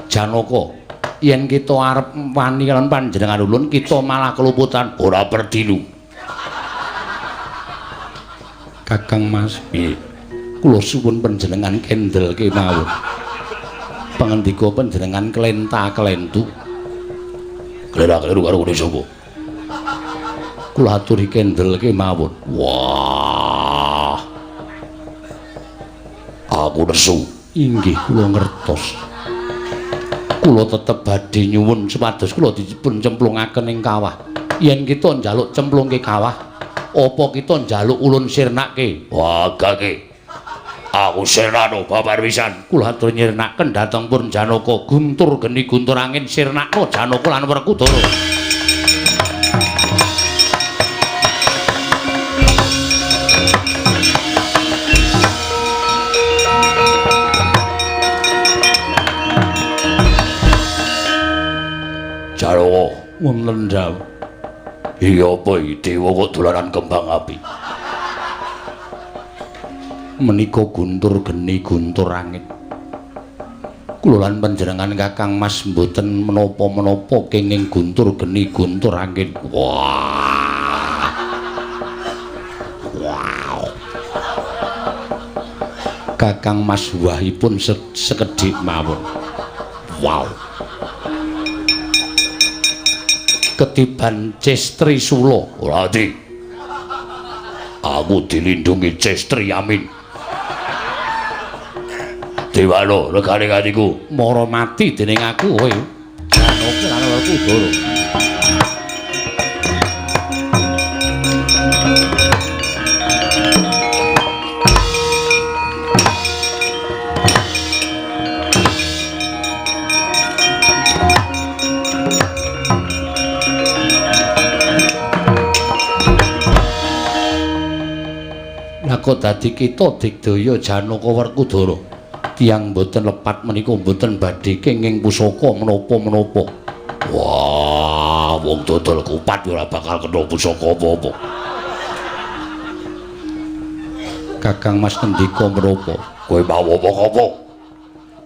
Janaka, yen kita arep wani kaliyan panjenengan ulun, kita malah keluputan ora perdilu. Kakang Mas, piye? Kula suwun panjenengan kendel kemawon. Pangendika panjenengan klenta-klentu. Klera-kleru karo ngene sapa? Kula aturi kendel kemawon. Wah. Aku nesu. Inggih kula ngertos. Kula tetep badhe nyuwun supados kula dipun cemplungaken ing kawah. Yen kita njaluk cemplungke kawah, apa kita njaluk ulun sirnake? Wah, gake. Aku sirnano babar pisan. Kula atur nyirnaken dhateng Pun Janaka. Guntur geni guntur angin sirnakno Janaka lan Werkudara. Jarwo wonten dawuh. Iya apa iki dewa kok dolanan kembang api? Menika guntur geni guntur angin. Kula lan panjenengan Kakang Mas mboten menapa-menapa kenging guntur geni guntur angin. Wah. Wow. Kakang Mas wahipun sekedhik mawon. Wow. Ketiban Cestri Sula. Ora di. Aku dilindungi Cestri Amin. Dewano regane atiku mara mati dening aku kowe. Janaka lan Werkudara. Lah kok dadi kita digdaya Janaka Werkudara? Tiyang mboten lepat menika mboten badhe kenging pusaka menapa-menapa. Wah, wong dodol kupat ora bakal kena pusaka apa-apa. Kakang Mas ngendika menapa? Kowe mau apa-apa?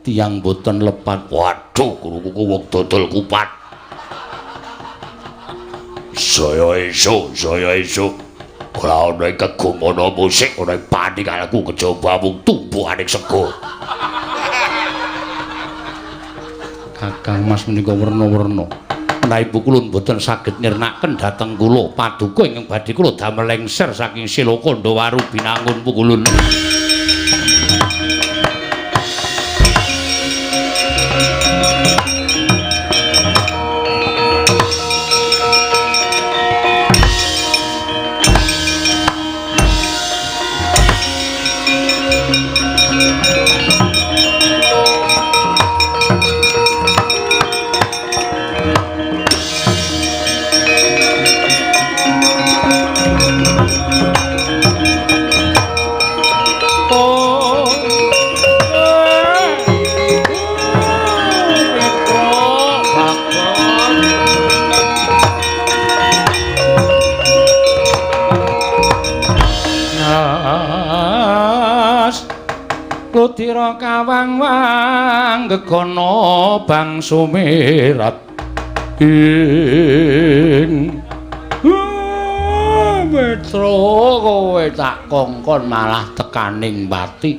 Tiyang mboten lepat. Waduh, guruku wong dodol kupat. Saya esuk, saya esuk. Ora ana kegumana musik, ora panik aku kejaba mung tumpukane sego. Kakang Mas menika werna-werna. Menawi pukulun mboten saged nirnaken dhateng kula paduka ingkang badhe kula damel lengser saking Siloka Ndawaru Binangun pukulun. Ludira kawang-wang gegono bang sumirat ing Petro kowe tak kongkon malah tekaning pati.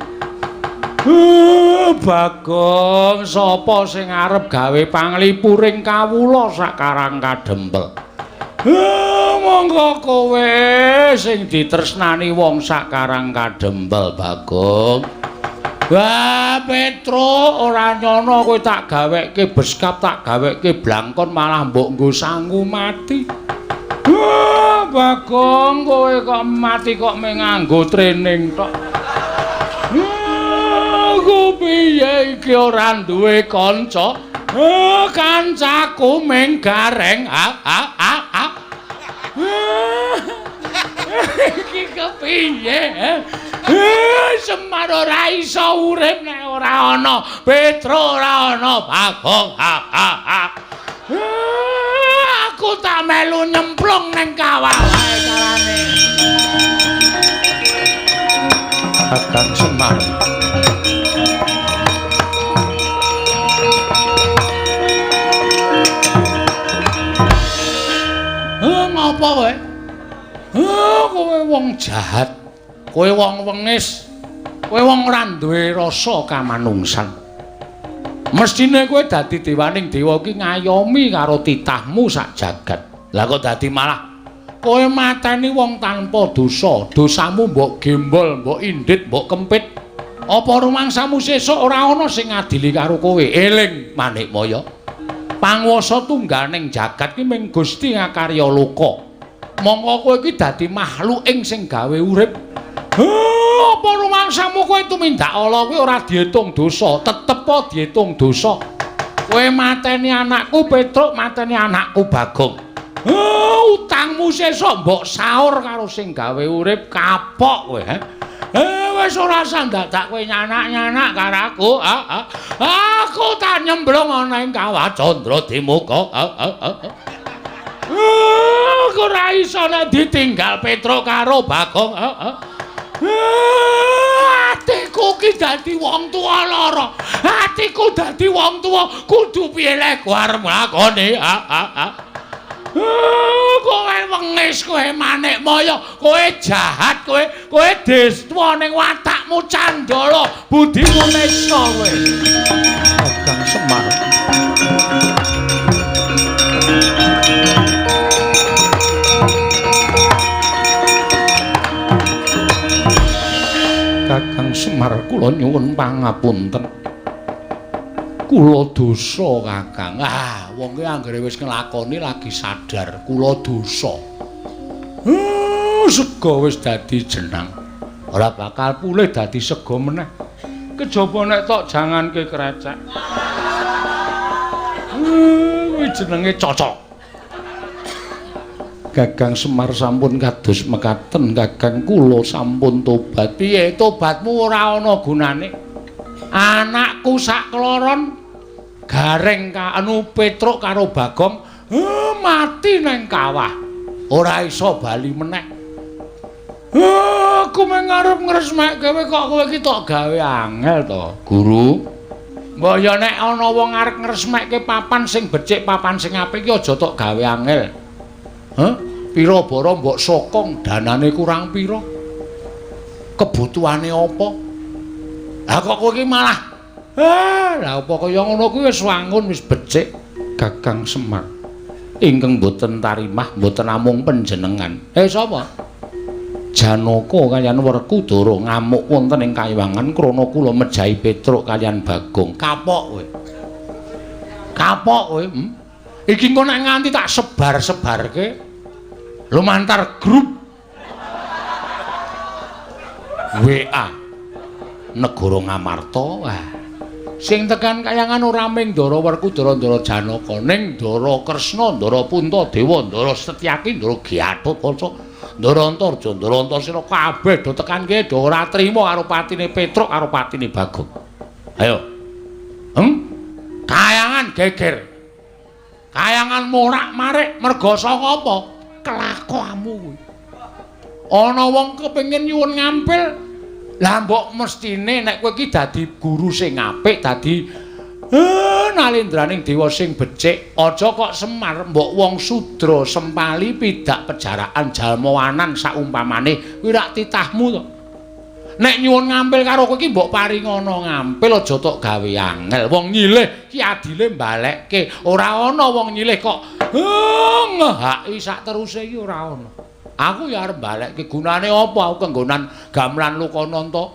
Bagong sapa sing arep gawe panglipuring kawula sakarang kadempel? Monggo kowe sing ditresnani wong sakarang kadempel Bagong. Wah, Petro ora nyono kowe tak gaweke beskap, tak gaweke blangkon malah mbok nggo sangu mati. Wah, Bagong kowe kok mati kok mung nganggo training tok. Aku piye iki ora duwe kanca? Kancaku mung gareng. Iki kepiye? Semar ora iso urip nek ora ana Petro, ora ana Bagong. Aku tak melu nyemplung ning kawah wae carane. Kakang Semar. Ngopo kowe? Kowe wong jahat. Kowe wong wengis. Kowe wong ora duwe rasa kamanungsan. Mestine kowe dadi dewaning dewa iki ngayomi karo titahmu sak jagat. Lah kok dadi malah kowe mateni wong tanpa dosa. Dosamu mbok gembol, mbok indit, mbok kempit. Apa rumangsamu sesuk ora ana sing ngadili karo kowe? Eling Manikmaya. Panguwasa tungganing jagat ki mung Gusti ngakarya loka. Mongko kowe iki dadi makhluk ing sing gawe urip. Apa rumangsamu kowe tumindak ala kuwi ora diitung dosa, tetep diitung dosa. Kowe mateni anakku Petruk, mateni anakku Bagong. Utangmu sesuk mbok saur karo sing gawe urip, kapok kowe, he. Wis ora sandadak kowe nyanak-nyanak karo aku. Aku tak nyemblung ana ing Kawah Candra Dimuka. Aku ora iso nek ditinggal Petruk karo Bagong. Atiku ki dadi wong tuwa lara. Atiku dadi wong tuwa kudu piye lek arep nglakoni. Kowe wengis, kowe manik maya, kowe jahat, kowe kowe destwa ning watakmu candala, budimu nista kowe. Kakang Semar. Kakang Semar kula nyuwun pangapunten. Kula dosa, Kakang. Ah, wong ki anggere wis nglakoni lagi sadar kula dosa. Sega wis dadi jenang. Ora bakal pulih dadi sega meneh. Kejaba nek tok janganke krecek. Kuwi jenenge cocok. Kakang Semar sampun kados mekaten, Kakang kula sampun tobat. Piye tobatmu ora ana gunane? Anakku sak kloron Gareng anu Petruk karo Bagong mati nang kawah. Ora iso bali meneh. Aku mung arep ngresmekke kowe kok kowe iki tok gawe angel to, Guru. Mbok ya nek ana wong arep ngresmekke papan sing becik, papan sing apik iki aja tok gawe angel. Hah? Pira bara mbok sokong danane kurang pira? Kebutuhane apa? Lah kok kowe iki malah lah apa kaya ngono kuwi wis wangun wis becik. Kakang Semar ingkang boten tarimah boten namung panjenengan. Sapa? Janaka kaliyan Werkudara ngamuk wonten ing kayiwangan krana kula mejahi Petruk kaliyan Bagong. Kapok kowe. Kapok kowe. Iki engko nek nganti tak sebar-sebarke lumantar grup WA Negara Ngamarta. Wah. Sing tekan kayangan ora mung Ndara Werkudara, Ndara Janaka, ning Ndara Kresna, Ndara Puntadewa, Ndara Setyaki, Ndara Gatotkaca, Ndara Antarja, Ndara Antasena kabeh do tekan kene do ora trima karo patine Petruk karo patine Bagong. Ayo. Kayangan geger. Kayangan morak-marik merga saka apa? Kelakuanmu kuwi. Ana wong kepengin nyuwun ngampil. Lah mbok mestine nek kowe iki dadi guru sing apik, dadi nalendraning dewa sing becik, aja kok Semar mbok wong sudra sempali pidak pejaraan jalmawanan saumpamane kuwi rak titahmu to. Nek nyuwun ngampil karo kowe iki mbok paringana ngampil aja tok gawe angel. Wong nyilih ki adile mbalekke. Ora ana wong nyilih kok ngehaki sak teruse iki ora ana. Aku ya arep balekke gunane apa aku kenggonan gamelan Lokananta.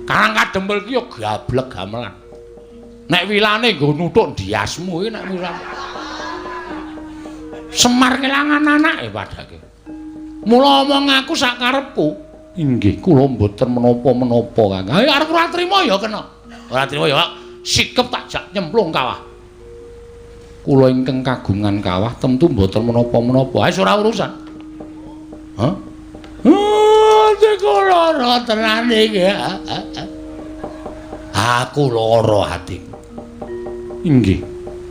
Karang Kadempel ki ya gablek gamelan. Nek wilane nggo nuthuk ndiasmu iki nek wilane. Semar kelangan anake padake. Mula omong aku sak karepku. Inggih kula mboten menapa-menapa, Kang. Ayo arep ora trima ya kena. Ora trima ya sikep tak jak nyemplung kawah. Kula ingkang kagungan kawah tentu mboten menapa-menapa. Wis ora urusan. Hah? Atiku lara tenan iki. Aku lara atiku. Inggih.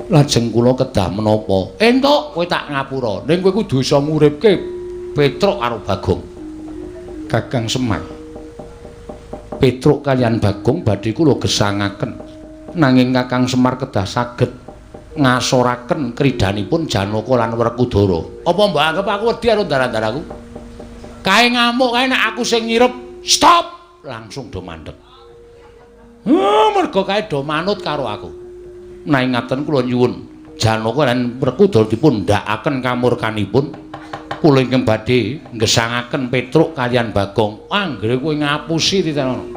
Lajeng kula kedah menapa? Entuk kowe tak ngapura. Ning kowe kudu iso nguripke Petruk karo Bagong. Kakang Semar. Petruk kaliyan Bagong badhe kula gesangaken. Nanging Kakang Semar kedah saged ngasoraken kridanipun Janaka lan Werkudara. Apa mbok anggap aku wedi karo ndara-ndaraku? Kae ngamuk kae nek aku sing ngirep, stop, langsung do mandeg. Mergo kae do manut karo aku. Nanging ngaten kula nyuwun Janaka lan Werkudara dipun ndhakaken kamurkanipun. Kula ingkang badhe nggesangaken Petruk kaliyan Bagong. Anggere kowe ngapusi titenono.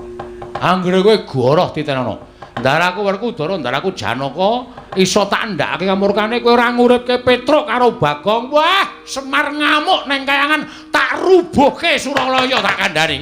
Anggere kowe goroh titenono. Ndaraku Werkudara, ndaraku Janaka iso tak ndhakake kamurkane kowe ora nguripke Petruk karo Bagong. Wah, Semar ngamuk neng kayangan tak rubuhke Suralaya tak kandhani.